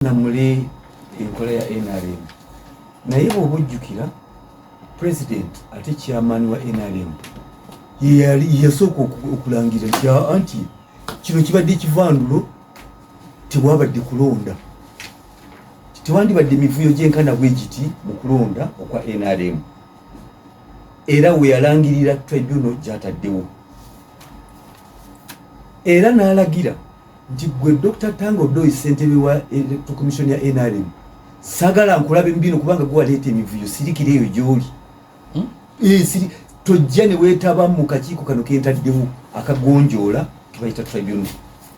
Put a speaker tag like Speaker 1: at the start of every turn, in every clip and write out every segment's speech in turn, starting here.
Speaker 1: Namule enkola ya NRM, naye bw'oba ojjukira, president ate chairman wa NRM yeyali yasooka okulangira nti anti kino kibadde kivandulo, tewabadde kulonda, tewandibadde mivuyo gyenkana bwe giti mu kulonda okwa NRM. Era we yalangirira tribunal gyataddewo, era n'alagira nti gwe Dr Tanga Odoi, ssentebe wa Electoral Commission ya NRM, sagala nkulabe mbino kubanga gwe waleeta emivuyo, sirikira eyo gy'oli. Eh, tojja ne weetaba mu kakiiko kano kentaddewo akagonjoola kebayita tribunal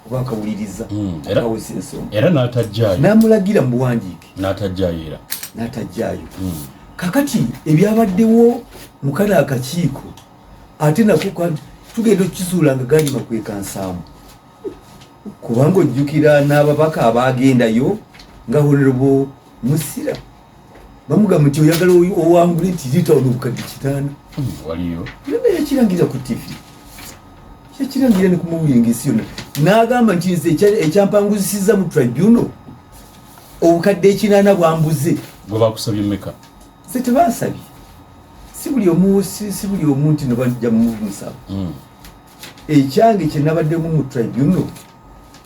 Speaker 1: oba akawuliriza akawesa ensonga.
Speaker 2: Era n'atajjaayo.
Speaker 1: N'amulagira mu buwandiike.
Speaker 2: N'atajjaayo era.
Speaker 1: N'atajjaayo. Kakati ebyabaddewo mu kano akakiiko ate nako tugenda okukizuula nga gali makwekansaamu, kubanga ojjukira n'ababaka abagendayo nga Honorable Musira bamugamba nti oyagala owangule nti liita wano obukadde 500.
Speaker 2: Waliyo.
Speaker 1: Naye yakirangira ku TV, yakirangira ne kumawulire ng'ensi yonna, n'agamba nti nze ekyampanguzisiza mu tribunal obukadde 800 bwambuze.
Speaker 2: Gwe bakusabye mmeka?
Speaker 1: Nze tebansabye, si buli omu, si buli omu nti no bajja mumusaba. Ekyange kye nabaddemu mu tribunal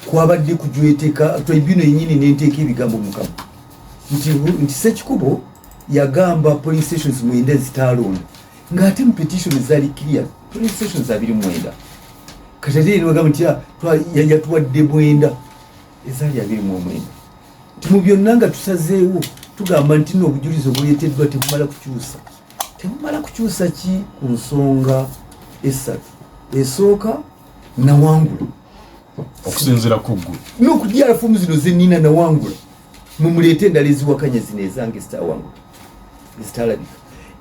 Speaker 1: kwabadde kujweteka tribunal yenyini nenteeka ebigambo mukama nti Sekikubo yagamba polling stations 9 zitaalonda, ng'ate mu petition zaali clear, polling stations 29. Kati ate nibagamba nti yatuwadde 9, ezaali 29. Nti mu byonna nga tusazeewo tugamba nti nno obujulizi obuleeteddwa tebumala kukyusa, tebumala kukyusa ki ku nsonga esatu. Esooka, nawangula.
Speaker 2: Okusinziira ku ggwe.
Speaker 1: N'okudyala fomu zino zenina nawangula, mumuleete endala eziwakanya zino ezange zitawangula, ezitalabika.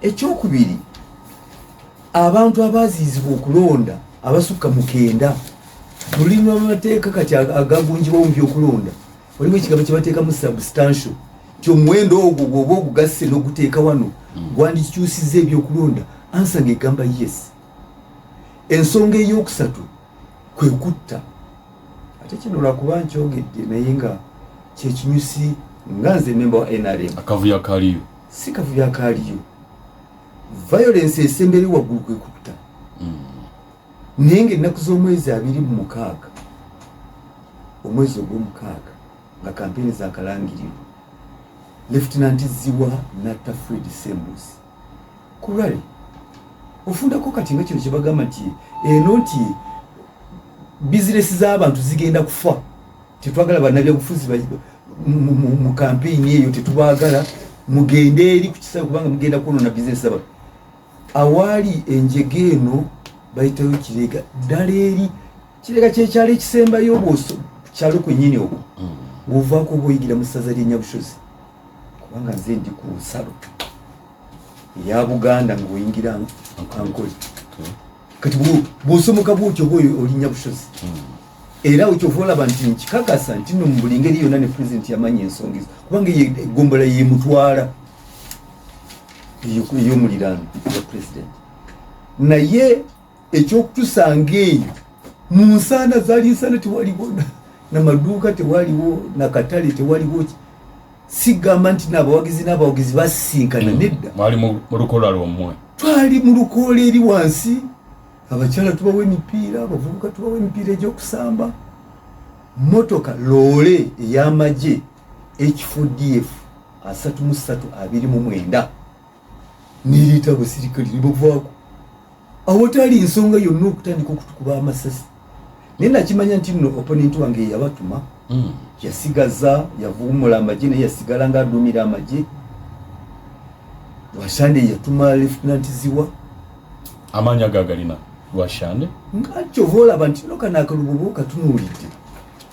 Speaker 1: Ekyokubiri, abantu abaziizibwa okulonda abasukka mu 90 lulimi lw'amateeka kati agagunjibwawo mu byokulonda, waliwo ekigambo kyebateekamu substantial, nti omuwendo ogwo bw'oba ogugasse n'oguteeka wano gwandikyusiza ebyokulonda. Answer ng'egamba yes. Ensonga eyokusatu kwe kutta. Ate kino lwakuba nkyogedde, naye nga kyekinyusi nga nze memba wa NRM.
Speaker 2: Akavuyo akaaliyo.
Speaker 1: Si kavuyo akaaliyo, violence esembere waggulu kwe kutta. Naye nga ennaku z'omwezi 26 omwezi ogw'omukaaga, nga kampeyini zakalangirirwa, Lieutenant Ziwa natta Fred Ssembuusi ku rally. Ofundako kati nga kino kyebagamba nti eno nti bizinesi z'abantu zigenda kufa, tetwagala bannabyabufuzi mu kampeyini eyo, tetubaagala, mugende eri ku kisaawe kubanga mugenda kwonona bizinesi z'abantu. Awaali enjega eno bayitayo Kireega, ddala eri Kireega kyekyalo ekisembayo bwoso kyalo kwennyini okwo ng'ovaako oba oyigira mu ssaza ly'e Nyabushozi, kubanga nze ndi ku nsalo eya Buganda ng'oyingira Ankole. Kati bw'osomoka bwotyo oba oli Nyabushozi. Era kyova olaba nti nkikakasa nti nno mu buli ngeri yonna ne pulezidenti yamanya ensonga ezo, kubanga eyo egombola yemutwala ey'omuliraano wa pulezidenti. Naye ekyokutusanga eyo mu nsaana, zaali nsaana, tewaliwo namaduuka, tewaliwo nakatale, tewaliwo ki. Sigamba nti n'abawagizi basisinkana, nedda.
Speaker 2: Mwali mu lukola lwommwe.
Speaker 1: Twali mu lukoola eri wansi, abakyala tubawa emipiira, abavubuka tubawa emipiira egy'okusamba. Motoka loole ey'amagye H4DF 3329 nereeta abasirikale ne bavaako awatali nsonga yonna okutandika okutukuba amasasi. Naye nakimanya nti nno opponent wange yeyabatuma. Yasigaza yavuumula amagye, naye yasigala nga aduumira amagye. Lwashande yatuma Lieutenant Ziwa.
Speaker 2: Amaanyi ago agalina Lwashande.
Speaker 1: Nga kyova olaba nti no kano akalububa okatunuulidde,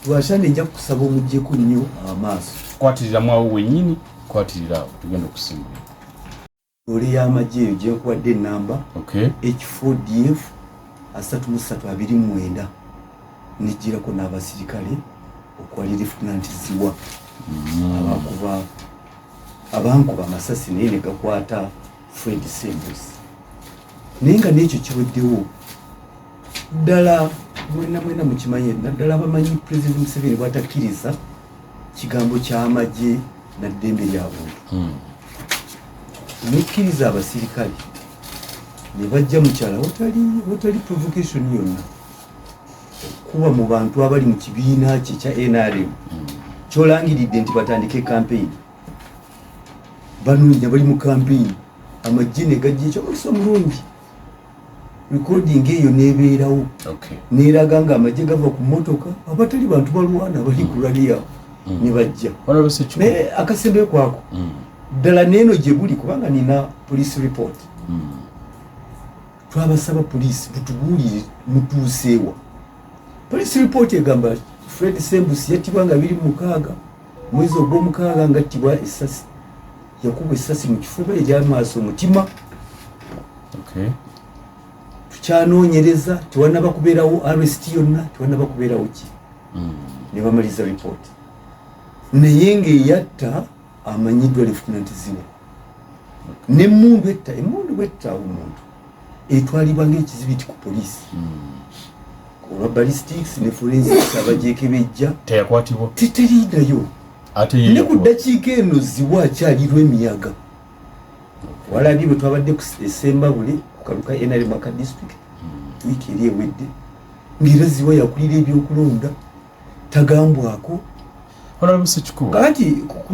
Speaker 1: Lwashande nja kukusaba omuggyeko nnyo amaaso.
Speaker 2: Kwatiriramu awo wennyini, kwatirira awo tugenda okusimbula.
Speaker 1: Loole y'amagye eyo gyenkuwadde enamba H4DF 3329 nejjirako n'abasirikale okwali Lieutenant Ziwa abakuba abankuba amasasi, naye ne gakwata Fred Ssembuusi. Naye nga n'ekyo kiweddewo ddala, mwena mwena mukimanye, naddala abamanyi President Museveni bwatakkiriza. Kigambo ky'amagye na ddembe lya buntu. Nekkiriza abasirikale ne bajja mu kyalo awatali provocation yonna kuba mu bantu abali mu kibiina kye kya NRM kyolangiridde nti batandike campaign. Banoonya bali mu campaign, amagye ne gajja. Ekyomukisa omulungi recording eyo nebeerawo, neeraga nga amagye gava ku mmotoka abatali bantu balwana bali ku rally awo ne bajja. Naye akasembeyo kwako ddala neeno gye buli, kubanga nina police report. Twabasaba poliisi butubuulire mutuuseewa. Police report egamba Fred Ssembuusi yattibwa nga 26 mwezi ogw'omukaaga, nga attibwa essasi, yakubwa essasi mu kifuba eryamaaso omutima. Tukyanoonyereza, tewanaba kubeerawo arrest yonna, tewanaba kubeerawo ki. Ne bamaliza report, naye ng'eyatta amanyiddwa Lieutenant Ziwa. N'emmundu etta, emmundu bwetta omuntu etwalibwa ng'ekizibiti ku poliisi olwa ballistics ne forensics abagyekebejja.
Speaker 2: Teyakwatibwa.
Speaker 1: Teterinayo.
Speaker 2: Ate ye
Speaker 1: Ne ku
Speaker 2: yakuba.
Speaker 1: ddakiika eno Ziwa akyalirwa emiyaga. Walabye bwe twabadde ku Sembabule ku kaluka NRM aka district wiiki eri ewedde, ng'era Ziwa yakulira ebyokulonda, tagambwako.
Speaker 2: Honorable Ssekikubo.
Speaker 1: Kakati ku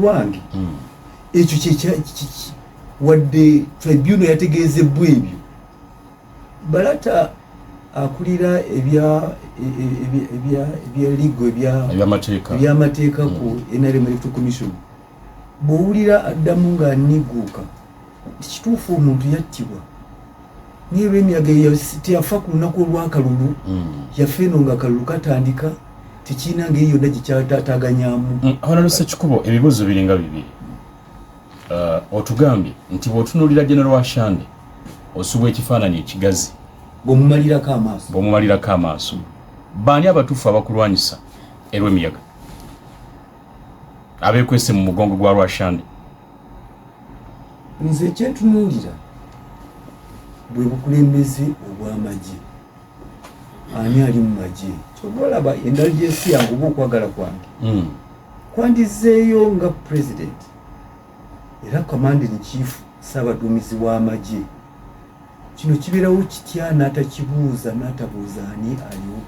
Speaker 1: lwange ekyo wadde tribunal yategeezebbwa ebyo, Balata akulira ebya legal, ebya
Speaker 2: ebyamateeka,
Speaker 1: ebyamateeka ku NRM Electoral Commission, bw'owulira addamu ng'aniguuka nti kituufu omuntu yattibwa, naye olw'emiyaga teyafa ku lunaku olw'akalulu, yafa eno nga akalulu katandika, tekirina ngeri yonna gyekyataataganyamu.
Speaker 2: Honorable Ssekikubo, ebibuuzo biringa bibiri. Otugambye nti bw'otunuulira General Rwashande osubwa ekifaananyi ekigazi.
Speaker 1: Bw'omumalirako amaaso.
Speaker 2: Bw'omumalirako amaaso, baani abatuufu abakulwanyisa erw'emiyaga abeekwese mu mugongo gwa Rwashande?
Speaker 1: Nze ekyentunuulira bwe bukulembeze obw'amagye. Ani ali mu magye? Kyova olaba indulgence yange oba okwagala kwange kwandizeeyo nga president era commander in chief, saabaduumizi w'amagye. Kino kibeerawo kitya n'atakibuuza, n'atabuuza ani aliwo?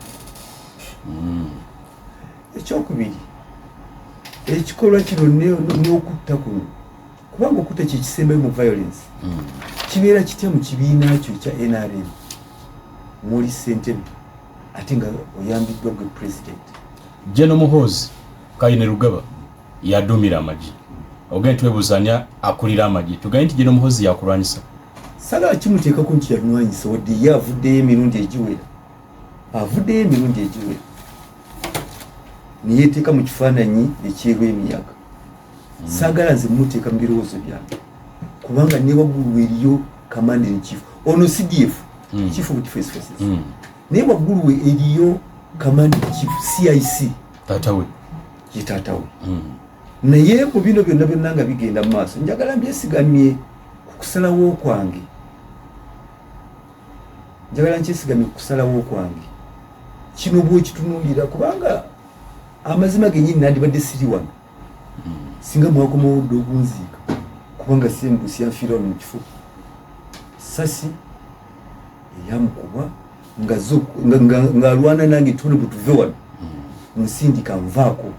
Speaker 1: Ekyokubiri, ekikolwa kino n'okutta kuno, kubanga okutta kyekisembayo mu violence, kibeera kitya mu kibiina kyo ekya NRM mwoli ssentebe ate nga oyambiddwa gwe president?
Speaker 2: General Muhoozi Kainerugaba yaduumira amagye. Ogenda twebuuzanya akulira amagye, tugambe nti General Muhoozi yakulwanyisa?
Speaker 1: Sagala kimuteekako nti yalwanyisa, wadde ye avuddeyo emirundi egiwera, avuddeyo emirundi egiwera neyeteeka mu kifaananyi ekyerw'emiyaga. Saagala nze mumuteeka mu birowoozo byange, kubanga ne waggulu eriyo commander in chief, ono CDF, Chief of Defence Forces, naye waggulu we eriyo commander in chief CIC.
Speaker 2: Taata we.
Speaker 1: Ye taata we. Naye mu bino byonna byonna nga bigenda mu maaso, njagala mbyesigamye ku kusalawo kwange, njagala nkyesigamye ku kusalawo kwange. Kino bwekitunuulira, kubanga amazima genyini nandibadde siri wano singa mwakomawo dde ogunziika, kubanga Ssembuusi yanfiira wano mu kifo, sasi eyamukubwa ng'alwana nange tone bwetuve wano nsindika nvaako,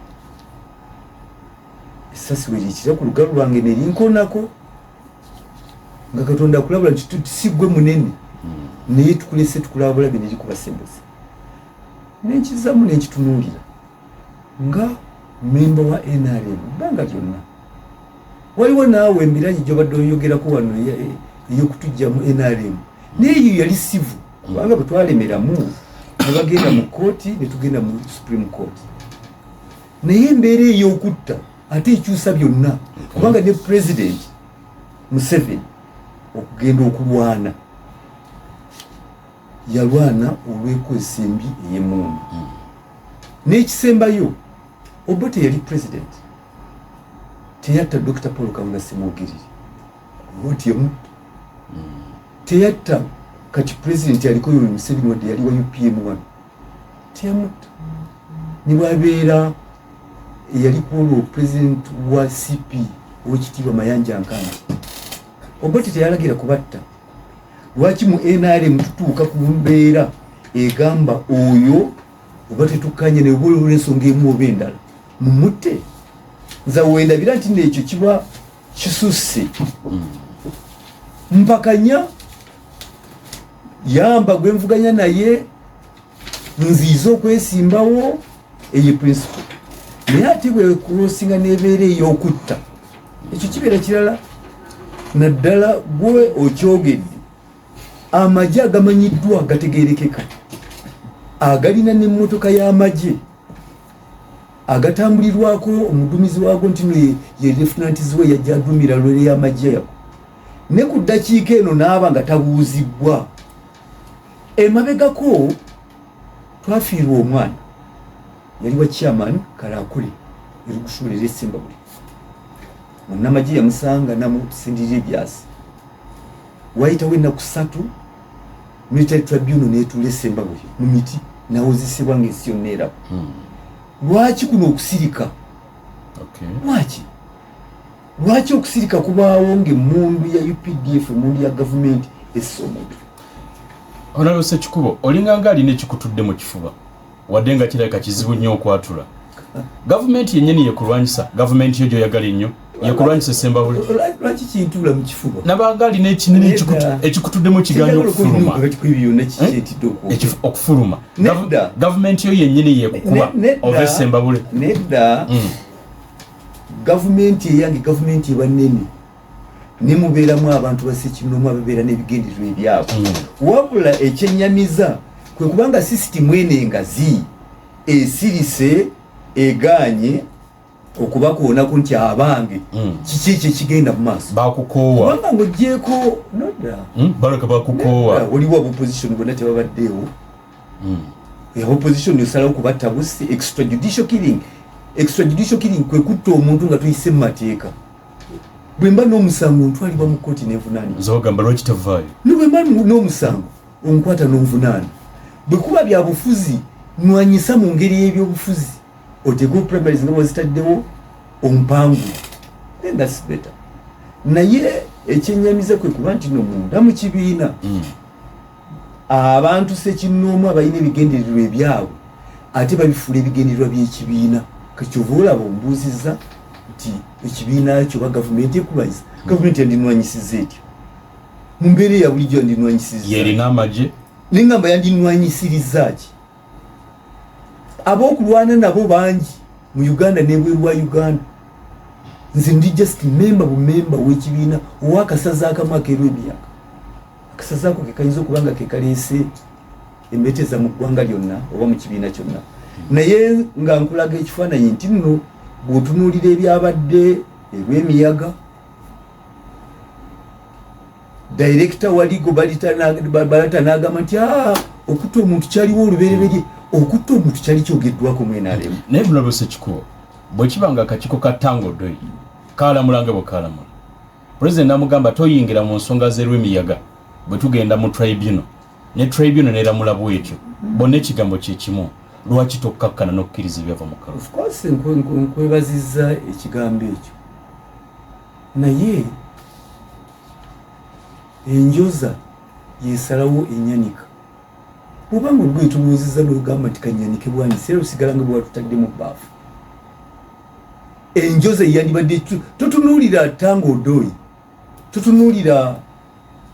Speaker 1: esasi weriyitira ku lugalu lwange nerinkonako, nga Katonda akulabula nti si gwe munene, naye tukulese tukulabula bino erikuba Ssembuusi. Nenkizamu nenkitunuulira nga memba wa NRM bbanga lyonna. Waliwo naawe embiranye gyobadde oyogerako wano ey'okutujja mu NRM, naye eyo yali civil, kubanga bwe twalemeramu ne bagenda mu kooti, ne tugenda mu Supreme Court. Naye embeera ey'okutta ate ekyusa byonna, kubanga ne President Museveni okugenda okulwana yalwana olw'ekwesa embi ey'emmundu. N'ekisembayo, Obote yali president, teyatta Dr Paul Kawanga Ssemwogerere, Obote yamutta. Teyatta kati president aliko Yoweri Museveni, wadde yali wa UPM wano, teyamutta. Ne bwabeera eyali ku olwo president wa CP, owekitiibwa Mayanja Nkangi, Obote teyalagira kubatta. Lwaki mu NRM tutuuka ku mbeera egamba oyo oba tetukkanye naye olw'ensonga emu oba endala mumutte? Nze wendabira nti nekyo kiba kisusse. Mpakanya yamba gwe nvuganya naye nziiza okwesimbawo, eyo principle. Naye ate bwe crossinga nebeera ey'okutta, ekyo kibeera kirala. Naddala gwe okyogedde, amagye agamanyiddwa gategerekeka, agalina n'emmotoka y'amagye agatambulirwako omudumizi waago nti no ye lieutenant we yajja adumira lwere y'amagye yago, ne ku ddakiika eno n'aba nga tabuuzibbwa. Emabegako twafiirwa omwana yali wa chairman Kalakule erigusuulira esimba buli munnamagye yamusanga namusindirira ebyasi. Wayitawo ennaku 3, military tribunal netuula esembabule mu miti, nawozesebwa ngaensi yonna eraba. Lwaki kuno okusirika? Lwaki okusirika kubaawo ngaemundu ya UPDF, emundu ya gavumenti essa omuntu?
Speaker 2: Honorable Sekikubo, olinganga alina ekikutudde mu kifuba, wadde nga kirabika kizibu nnyo okwatula. Gavumenti yennyini yekulwanyisa, gavumenti yo gyoyagala ennyo yekulwanyisa esembabule.
Speaker 1: Lwaki kintuula mu kifuba?
Speaker 2: Nabanga alina ekinene ekikutuddemu kiganya okufuluma.
Speaker 1: Byonna kikyetidde okwogera.
Speaker 2: Okufuluma.
Speaker 1: Nedda.
Speaker 2: Gavumenti yo yennyini yekukuba
Speaker 1: Nedda.
Speaker 2: ova esembabule.
Speaker 1: Nedda. Gavumenti eyange, gavumenti eba nnene, nemubeeramu abantu basekinomu ababeera n'ebigendererwa ebyabwe. Wabula ekyenyamiza kwe kubanga sisitimu eno engazi esirise, egaanye okubakoonako nti abange, kiki ekyo ekigenda mu maaso?
Speaker 2: Bakukoowa.
Speaker 1: Kubanga ng'ogyeko nodda.
Speaker 2: Balaka bakukoowa.
Speaker 1: Waliwo abopposition bonna tebabaddeewo. Opposition osalawo kubatta busi, extrajudicial killing. Extrajudicial killing kwe kutta omuntu nga tuyise mu mateeka. Bwe mba n'omusango ntwalibwa mu kkooti nenvunaanibwa.
Speaker 2: Nze ogamba lwaki tevaayo?
Speaker 1: Ne bwe mba n'omusango onkwata n'onvunaana. Bwe kuba bya bufuzi, nwanyisa mu ngeri y'ebyobufuzi, oteeke primaries nga bwezitaddewo, ompangule, then that's better. Naye ekyenyamiza kwe kuba nti no munda mu kibiina abantu sekinnoomu abalina ebigendererwa ebyabwe ate babifuula ebigendererwa by'ekibiina. Kakyova olaba ombuuzizza nti ekibiina kyo oba gavumenti ekulwanyisa. Gavumenti yandinwanyisiza etyo mu mbeera eya bulijjo? Yandinwanyisiza?
Speaker 2: Yerina amagye.
Speaker 1: Neŋŋamba yandinwanyisirizza ki? Ab'okulwana nabo bangi mu Uganda nebweru wa Uganda. Nze ndi just member bumemba w'ekibiina owakasaza akamu akerw'emiyaga. Akasaza ako kekayinza okuba nga kekaleese embeeteza mu ggwanga lyonna oba mu kibiina kyonna. Naye nga nkulaga ekifaananyi nti nno bw'otunuulira ebyabadde erw'emiyaga, director wa legal Balata n'agamba nti, "Ah, okutta omuntu kyaliwo olubereberye." Okutta omuntu kyali kyogeddwako mu NRM.
Speaker 2: Naye buno Sekikubo, bwe kiba nga akakiiko ka Tanga Odoi kalamula nga bwe kalamula, pulezidenti namugamba toyingira mu nsonga z'erwemiyaga, bwe tugenda mu tribunal ne tribunal neramula bwetyo, bonna ekigambo kyekimu, lwaki tokkakkana n'okukkiriza ebyava mu kalulu?
Speaker 1: Of course, nkwebazizza ekigambo ekyo, naye enjoza yesalawo enyanika. Bwobanga olugoye tuluwozeza nogamba nti kanyanike bwanisi, era lusigala nga bwewatutadde mu bbaafu. Enjoza yandibadde totunuulira Tanga Odoi, totunuulira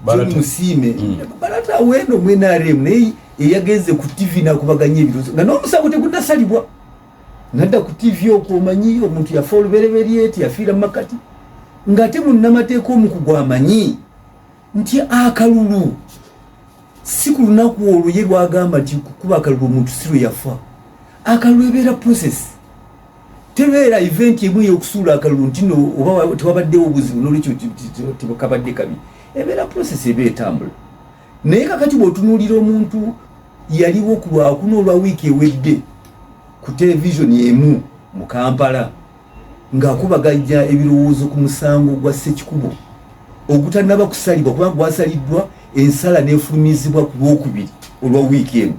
Speaker 2: Balata.
Speaker 1: Musiime Balata weno mu NRM, naye eyagenze ku TV nakubaganya ebirowoozo nga n'omusango tegunasalibwa, nadda ku TV okwo. Omanyi omuntu yafa olubereberye, tiyafiira mu makati, ng'ate munnamateeka omukugu amanyi nti akalulu si ku lunaku olwo ye lwagamba nti kukuba akalulu omuntu si lwe yafa. Akalulu ebeera process, tebeera event emu ey'okusuula akalulu nti no oba tewabaddewo obuzibu nolwekyo tebakabadde kabi. Ebeera process, eba etambula. Naye kakati bw'otunuulira omuntu yaliwo ku Lwakuna olwa wiiki ewedde ku televisioni emu mu Kampala ng'akubaganya ebirowoozo ku musango gwa Sekikubo ogutannaba kusalibwa, kubanga gwasaliddwa ensala n'efulumizibwa ku Lwokubiri olwa wiiki eno,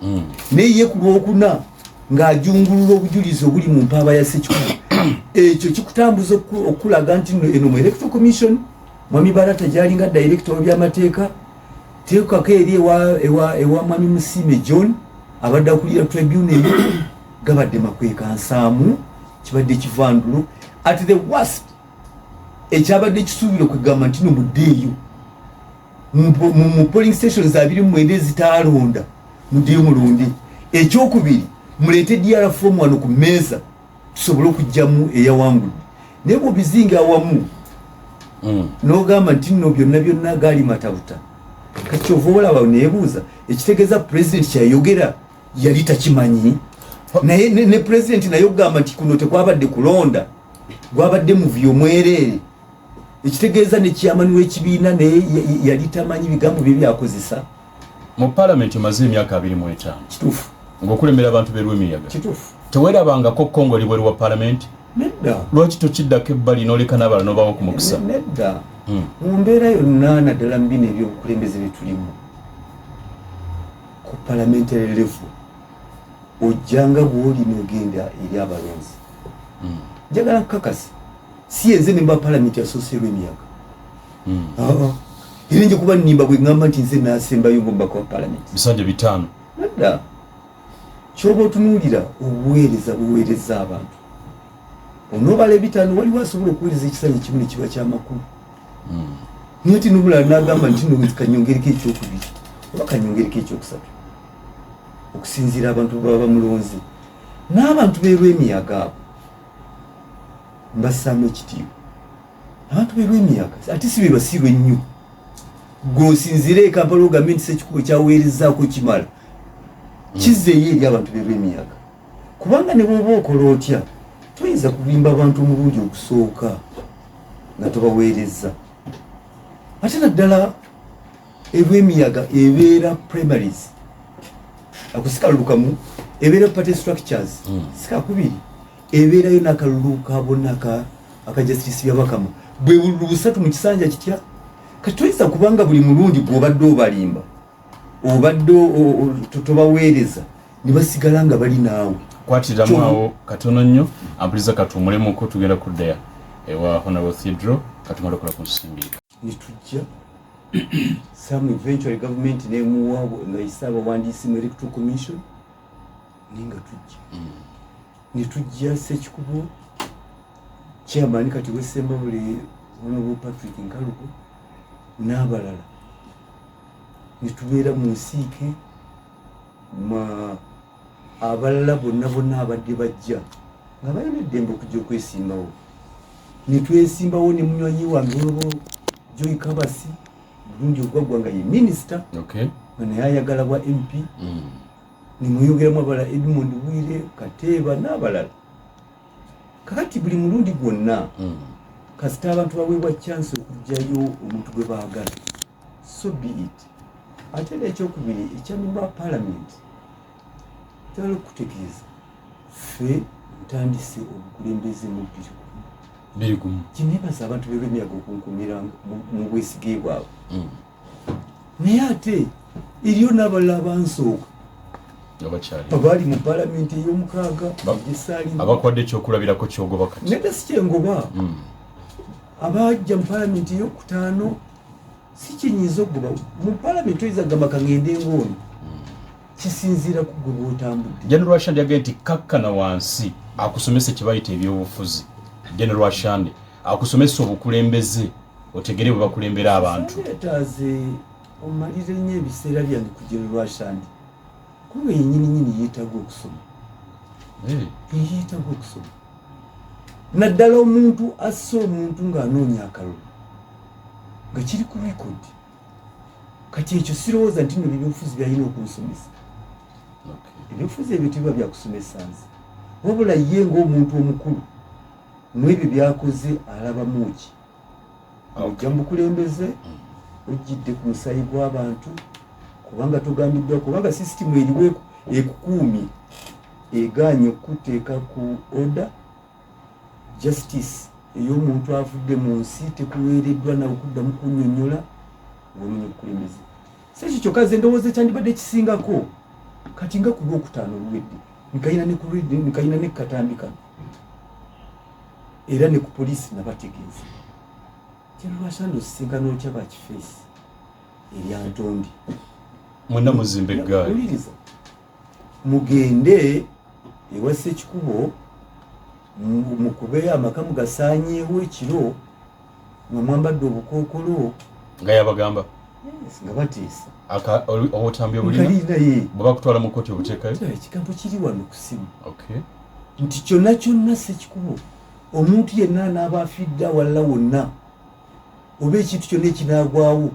Speaker 1: naye ye ku Lwokuna. Ng'ajungulula obujulizi obuli mu mpaaba ya Ssekikubo, ekyo kikutambuza okulaga nti nno eno mu Electoral Commission, Mwami Barata gyalinga director w'ebyamateeka, teekako eri ewa Mwami Musiime John abadde akulira tribunal eyo, gabadde makweka nsaamu, kibadde kivandulo. At the worst, ekyabadde kisuubira okugamba nti no muddeeyo mu polling stations 29 ezitaalonda, muddeyo mulonde. Ekyokubiri, muleete DR form wano ku mmeeza tusobole okugjamu eyawangudde. Naye bwobizinga awamu n'ogamba nti nno byonna byonna gaali matabuta, kati kyova olaba neebuuza, ekitegeeza pulezidenti kyayogera yali takimanyi. Naye ne pulezidenti naye okugamba nti kuno tekwabadde kulonda, gwabadde muvuyo mwereere, ekitegeeza ne chairman w'ekibiina naye yali tamanyi bigambo bye byakozesa.
Speaker 2: Mu palamenti omaze emyaka 25.
Speaker 1: Kituufu.
Speaker 2: Ng'okulembera abantu b'erwemiyaga.
Speaker 1: Kituufu.
Speaker 2: Tewerabangako kongo oli bweru wa palamenti?
Speaker 1: Nedda.
Speaker 2: Lwaki tokiddako ebbali n'oleka n'abalala n'obawo ku mukisa?
Speaker 1: Nedda. Mu mbeera yonna, naddala mu bino ebyobukulembeze bye tulimu ku parliamentary level, ojjanga bw'oli n'ogenda eri abalonzi. Njagala nkukakasa, si yenze memba palamenti asoose erw'emiyaga. Era nja kuba nnimba bwe ŋŋamba nti nze naasembayo ng'omubaka wa palamenti.
Speaker 2: Bisanja 5.
Speaker 1: Nedda. Kyoba otunuulira obuweereza buweereza abantu, onoobala 5, waliwo asobola okuweereza ekisanja kimu ne kiba kyamakulu. Naye ate n'omulala n'agamba nti no kanyongereko ekyokubiri oba kanyongereko ekyokusatu, okusinziira abantu bwe baba bamulonze. N'abantu b'erwemiyaga abo mbassaamu ekitiibwa. Abantu b'erwemiyaga ate si be basiru ennyo gweosinziire e Kampala ogambe nti Ssekikubo kyaweerezaako kimala. Kizzeeyo eri abantu b'erwemiyaga, kubanga ne bw'oba okola otya toyinza kulimba abantu omulundi ogusooka nga tobaweereza. Ate naddala erwemiyaga ebeera primaries, ako si kalulu kamu, ebeera party structures. Si kakubiri, ebeerayo n'akalulu ka bonna aka Justice Byabakama, bwe bululu busatu mu kisanja kitya. Kati toyinza kubanga buli mulundi gw'obadde obalimba, obadde tobaweereza, ne basigala nga bali naawe.
Speaker 2: Kwatiramu awo katono nnyo, ampuliza, katuwumulemuko, tugenda kudda ewa Honorable Theodore katumale okola ku nsimbi.
Speaker 1: Nitujja some eventually government nemuwa nga isa abawandiisi mu Electoral Commission, naye nga tujja netujja Ssekikubo chairman kati wesembabule Honorable Patrick Nkalubo n'abalala, netubeera mu nsiike ma abalala bonna bonna abadde bajja nga balina eddembe okujja okwesimbawo, netwesimbawo ne munywanyi wange Honorable Joy Kabasi bulungi ogwaggwa nga ye minisita, nga naye ayagala bwa MP. Nemweyongeramu abalala, Edmond Bwire Kateeba n'abalala. Kakati buli mulundi gwonna kasita abantu baweebwa chance okugjayo omuntu gwe baagala, so be it. Ate n'ekyokubiri, ekya memba wa parliament, njagala okukutegeeza, ffe ntandise obukulembeze mu 21.
Speaker 2: 21.
Speaker 1: Kinebaza abantu b'erwemiyaga okunkumira mu bwesige bwabwe. Naye ate eriyo n'abalala abansooka
Speaker 2: abakyali
Speaker 1: abaali mu palamenti ey'omukaaga gyesaalimu.
Speaker 2: Abakwadde ekyokulabirako kyogoba kati?
Speaker 1: Nedda, si kyengoba. Abajja mu palamenti eyokutaano si kyenyinza okugoba. Mu palamenti oyinza kugamba kaŋŋende ng'ono, kisinziira ku gwe bw'otambudde.
Speaker 2: General Rwashande yagambye nti kakkana wansi akusomese kye bayita ebyobufuzi. General Rwashande akusomesa obukulembeze, otegere bwe bakulembera abantu.
Speaker 1: Yeetaaze omalire nnyo ebiseera byange ku General Rwashande, kubanga yennyini nyini yeetaaga okusoma. Yeetaaga okusoma, naddala omuntu asse omuntu ng'anoonya akalulu nga kiri ku record. Kati ekyo sirowooza nti nno ebyobufuzi byalina okunsomesa. Ebyobufuzi ebyo tebiba byakusomesa nze, wabula ye ng'omuntu omukulu mu ebyo byakoze alabamu ki? Ojja mu bukulembeze ojjidde ku musaayi gw'abantu, kubanga togambiddwa, kubanga sisitimu eriwo ekukuumye egaanye okukuteeka ku order. Justice ey'omuntu avudde mu nsi tekuweereddwa nawe kuddamu kunnyonnyola ng'ononya obukulembeze. Si ekyo kyokka, ze ndowooza ekyandibadde kisingako kati nga ku lwokutaano oluwedde. Nkayina ne ku radio, nkayina ne katambi kano, era ne ku poliisi nabategeeza. Kyalwasanda osisinkana otya bakifeesi eryantondi?
Speaker 2: Mwenna muzimba eggaali.
Speaker 1: Wuliriza, mugende ewa Ssekikubo, mukube amaka mugasaanyeewo ekiro nga mwambadde obukookolo.
Speaker 2: Nga yabagamba?
Speaker 1: Yes, nga batiisa.
Speaker 2: Obutambi obulina?
Speaker 1: Nkalina.
Speaker 2: Bwe bakutwala mu kkooti obuteekayo?
Speaker 1: Ekigambo kiri wano ku simu. Nti kyonna kyonna Ssekikubo, omuntu yenna anaaba afidde awalala wonna oba ekintu kyonna ekinaagwawo,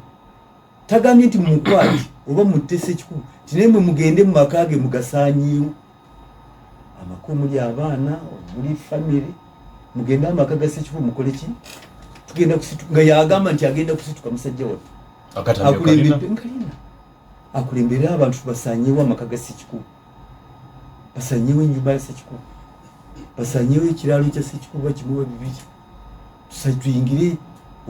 Speaker 1: tagambye nti mumukwate oba mutte Ssekikubo, ti naye mwe mugende mu maka ge mugasaanyeewo, amaka omuli abaana, omuli famire, mugende amaka ga Ssekikubo mukole ki? Tugenda kusituka. Nga yagamba nti agenda kusituka musajja wattu.
Speaker 2: Akatambi okalina?
Speaker 1: Akulembedde, nkalina. Akulembere abantu tubasanyeewo amaka ga Ssekikubo, basanyeewo ennyumba ya Ssekikubo, basanyeewo ekiraalo kya Ssekikubo, kimuba bibiri. Tuyingire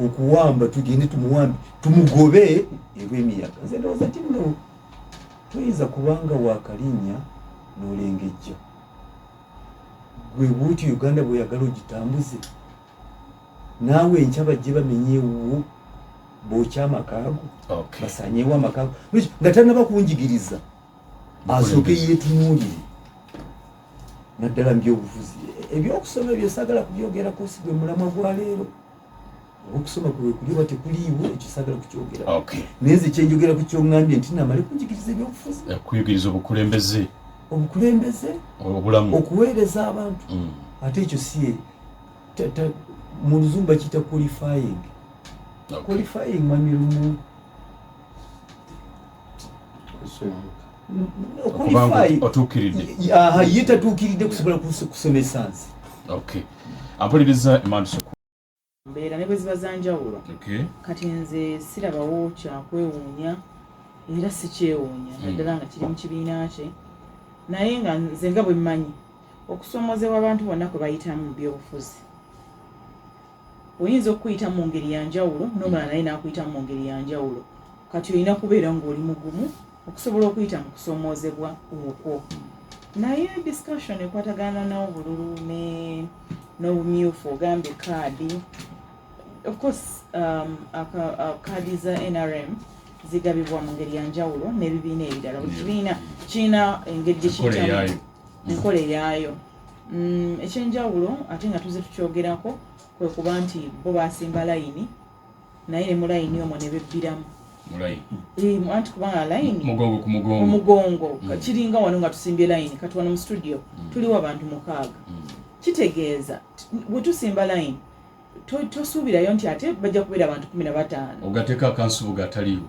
Speaker 1: okuwamba, tugende tumuwambe, tumugobe erw'emiyaga. Nze ndowooza nti nno toyinza kubanga wakalinnya n'olengejja gwe bwoti Uganda bweyagala ogitambuze, naawe enkya bajje bamenye ewuwo, bookya amakaago, basanyeewo amakaago. Nga tanaba kunjigiriza, asooke yeetunuulire naddala mu byobufuzi. Ebyokusoma ebyo saagala kubyogerako, si gwe mulamwa gwa leero. Oba okusoma kwe kuli oba tekuliiwo, ekyo saagala kukyogera. Naye nze kyenjogera ku kyoŋŋambye nti namale kunjigiriza ebyobufuzi.
Speaker 2: Kuyigiriza obukulembeze.
Speaker 1: Obukulembeze.
Speaker 2: Obulamu.
Speaker 1: Okuweereza abantu. Ate ekyo si mu Luzungu bakiyita qualifying. Qualifying, mwami Lumu.
Speaker 2: Okubanga otuukiridde.
Speaker 1: Aha, ye tatuukiridde kusobola kusomesa nsi.
Speaker 2: Okay, ampuliriza emanduso.
Speaker 3: Mbeera ne bwe ziba za njawulo. Kati nze sirabawo kyakwewuunya era sikyewuunya, naddala nga kiri mu kibiina kye. Naye nga nze nga bwe mmanyi okusoomozebwa abantu bonna kwe bayitamu mu byobufuzi, oyinza okukuyita mu ngeri ya njawulo n'omulala naye n'akuyita mu ngeri ya njawulo. Kati olina kubeera ng'oli mugumu okusobola okuyita mu kusoomoozebwa okwo. Naye discussion ekwatagana n'obululu n'obumyufu, ogambye kaadi, of course kaadi za NRM zigabibwa mu ngeri ya njawulo n'ebibiina ebirala. Buli kibiina kirina engeri gye
Speaker 2: Enkola
Speaker 3: kiyitamu.
Speaker 2: Eyaayo.
Speaker 3: Enkola eyaayo. Ekyenjawulo ate nga tuze tukyogerako kwe kuba nti bo basimba layini, naye ne mu layini omwo ne bebbiramu.
Speaker 2: Mulayi.
Speaker 3: Eh, anti kubanga layini
Speaker 2: mugongo ku mugongo.
Speaker 3: Omugongo. Kiringa wano nga tusimbye layini. Kati wano mu studio tuliwo abantu 6. Kitegeeza bwe tusimba layini, tosuubirayo nti ate bajja kubeera abantu 15.
Speaker 2: Ogateeka akansubuga ataliiwo.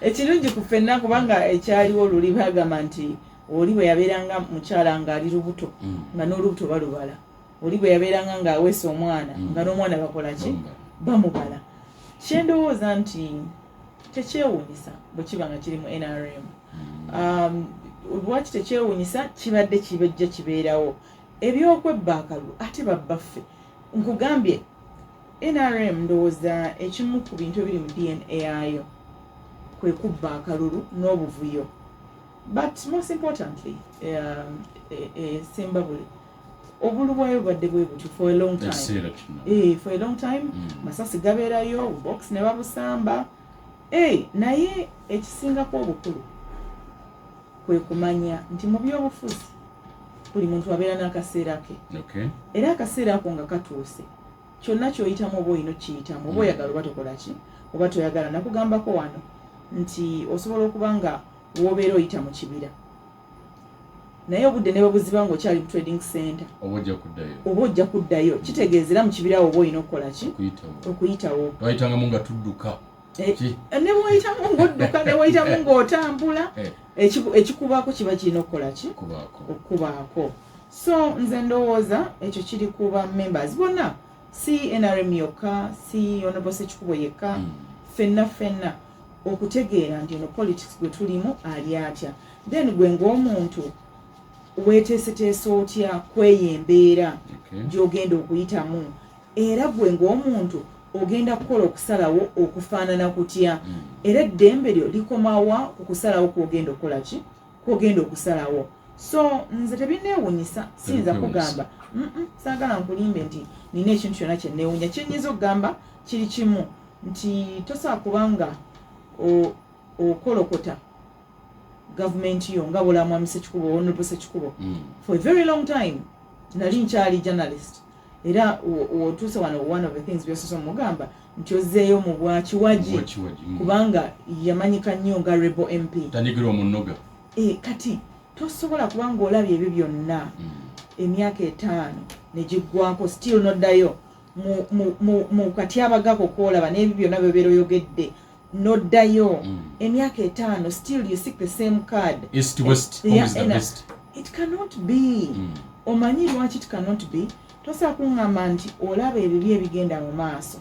Speaker 3: Ekirungi ku ffenna, kubanga ekyaliwo luli bagamba nti oli bwe yabeeranga mukyala ng'ali lubuto, nga n'olubuto balubala. Oli bwe yabeeranga ng'aweesa omwana, nga n'omwana bakola ki?
Speaker 2: Bamubala.
Speaker 3: Bamubala. Kyendowooza nti tekyewuunyisa bwe kiba nga kiri mu NRM. Lwaki tekyewuunyisa? Kibadde kibejja kibeerawo ebyokwebba akalulu, ate babbaffe. Nkugambye, NRM ndowooza ekimu ku bintu ebiri mu DNA yayo kwe kubba akalulu n'obuvuyo. But most importantly, Sembabule obulu bwayo bubadde bwe butyo for a long time.
Speaker 2: Ekiseera kino.
Speaker 3: For a long time. Masasi gabeerayo, box ne babusamba. Naye ekisingako obukulu kwe kumanya nti mu byobufuzi buli muntu abeera n'akaseera ke. Era akaseera ako nga katuuse, kyonna ky'oyitamu oba olina okiyitamu, oba oyagala oba tokola ki, oba toyagala. Nakugambako wano nti osobola okuba nga w'obeera oyita mu kibira, naye obudde ne bwe buziba ng'okyali ku trading center,
Speaker 2: oba ojja kuddayo.
Speaker 3: Oba ojja kuddayo. Kitegeeza era mu kibira awo oba olina okukola ki?
Speaker 2: Okuyitawo.
Speaker 3: Okuyitawo.
Speaker 2: Twayitangamu nga tudduka. Ki?
Speaker 3: Ne bw'oyitamu ng'odduka, ne bw'oyitamu ng'otambula, ekikubaako kiba kirina okukola ki?
Speaker 2: Kubaako.
Speaker 3: Okubaako. So nze ndowooza ekyo kiri kuba members bonna, si NRM yokka, si Honorable Sekikubo yekka, ffenna ffenna okutegeera nti eno politics gwe tulimu ali atya. Then gwe ng'omuntu weeteeseteese otya kweyo embeera gy'ogenda okuyitamu? Era gwe ng'omuntu ogenda kukola okusalawo okufaanana kutya? Era eddembe lyo likomawa ku kusalawo kwogenda okukola ki? Kwogenda okusalawo. So nze tebinneewunyisa, siyinza kugamba, saagala nkulimbe nti nina ekintu kyonna kyenneewunya. Kyenyinza okugamba kiri kimu, nti tosobola kubanga okolokota gavumenti yo nga bw'olaba Mwami Sekikubo, Honorable Sekikubo, for a very long time nali nkyali journalist, era otuuse wano, one of the things byosoose omugamba nti ozzeeyo mu bwakiwagi, kubanga yamanyika nnyo nga rebel MP.
Speaker 2: Tandikira omunoga.
Speaker 3: E, kati tosobola kubanga olabye ebyo byonna, emyaka 5 negiggwako, still noddayo mu katyabagako kwolaba n'ebyo byonna byobeera oyogedde, noddayo emyaka 5, still you seek the same card.
Speaker 2: East, west,
Speaker 3: Yeah,
Speaker 2: home is the best.
Speaker 3: It cannot be. Omanyi lwaki it cannot be? Tosobola kuŋŋamba nti olaba ebibi ebigenda mu maaso,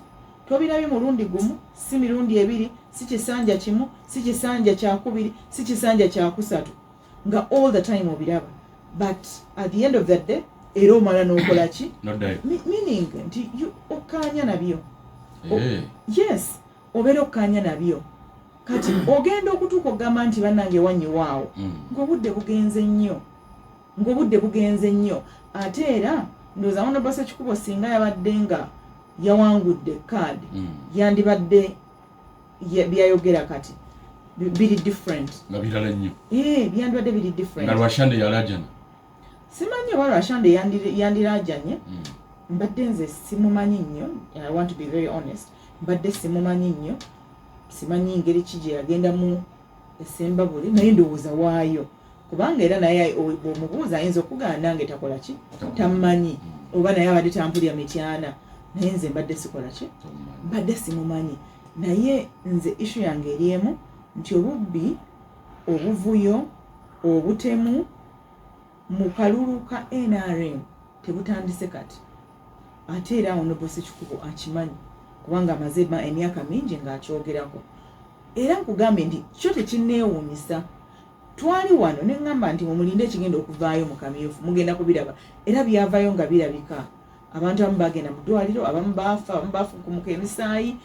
Speaker 3: tobirabye mulundi gumu, si mirundi ebiri, si kisanja kimu, si kisanja kyakubiri, si kisanja kyakusatu, nga all the time obiraba, but at the end of the day era omala n'okola ki?
Speaker 2: Noddayo.
Speaker 3: Meaning nti okkaanya nabyo.
Speaker 2: Eh.
Speaker 3: Yes, obeera okkaanya nabyo. Kati ogenda okutuuka okugamba nti bannange wannyiwaawo, ng'obudde bugenze nnyo, ng'obudde bugenze nnyo. Ate era ndowooza Honorable Sekikubo singa yabadde nga yawangudde kaadi, yandibadde byayogera kati biri different.
Speaker 2: Nga birala nnyo.
Speaker 3: Eh, byandibadde biri different.
Speaker 2: Nga Lwashande yalajana.
Speaker 3: Simanyi oba Lwashande yandirajanye. Mbadde nze simumanyi nnyo, I want to be very honest, mbadde simumanyi nnyo, simanyi ngeri ki gye yagendamu esembabuli, naye ndowooza waayo, kubanga era naye bw'omubuuza ayinza okugaana nange takola ki, tammanyi, oba naye abadde tampulya mityana, naye nze mbadde sikola ki, mbadde simumanyi. Naye nze issue yange eri emu, nti obubbi, obuvuyo, obutemu mu kalulu ka NRM tebutandise kati. Ate era Honorable Sekikubo akimanyi, kubanga amaze emyaka mingi ng'akyogerako. Era nkugambye nti kyo tekinneewuunyisa. Twali wano ne ŋŋamba nti mumulinde ekigenda okuvaayo mu kamyufu, mugenda kubiraba. Era byavaayo nga birabika, abantu abamu bagenda mu ddwaliro, abamu baafa, abamu bafukumuka emisaayi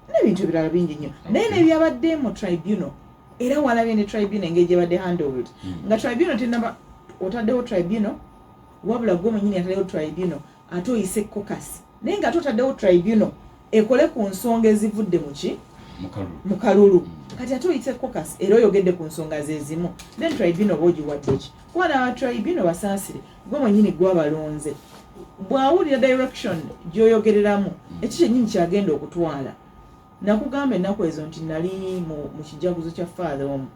Speaker 3: n'ebintu ebirala bingi nnyo. Naye nebyabadde mu tribunal, era walabye ne tribunal engeri gyebadde handled, nga tribunal tenaba, otaddewo tribunal, wabula gwe mwenyini ataddewo tribunal, ate oyise caucus, naye nga ate otaddewo tribunal ekole ku nsonga ezivudde muki? Mu kalulu. Kati ate oyise caucus, era oyogedde ku nsonga zezimu, then tribunal oba ogiwadde ki? Kuba n'aba tribunal, basaasire, gwe mwenyini gwabalonze, bw'awulira direction gy'oyogereramu, ekyo kyennyini kyagenda okutwala. Nakugamba ennaku ezo nti nali mu kijaguzo kya Father omu,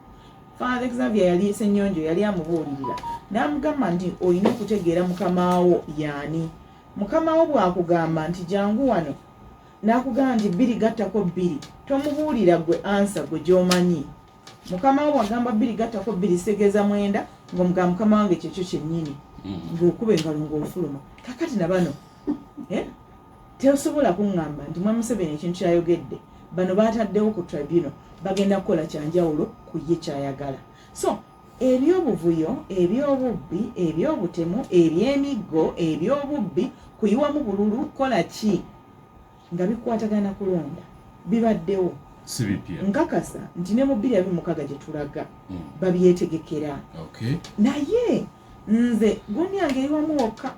Speaker 3: Father Xavier, yali Senyonjo, yali amubuulirira n'amugamba nti olina okutegeera mukamaawo yaani. Mukamawo bw'akugamba nti jangu wano, n'akugamba nti bbiri gattako bbiri, tomubuulira gwe answer gwe gy'omanyi. Mukama wo bw'agamba bbiri gattako bbiri kitegeeza mwenda, ng'omugamba mukama wange kyekyo kyennyini, ng'okuba engalo ng'ofuluma. Kakati na bano, eh? Tesobola kuŋŋamba nti Mwami Museveni ekintu kyayogedde, bano bataddewo ku tribunal bagenda kukola kyanjawulo ku ye kyayagala. So ebyobuvuyo, ebyobubbi, ebyobutemu, ebyemiggo, ebyobubbi, kuyiwamu bululu, kola ki nga bikwatagana kulonda, bibaddewo.
Speaker 2: Si bipya.
Speaker 3: Nkakasa nti ne mu 2026 gye tulaga, babyetegekera. Naye nze gundi yange eri wamu wokka,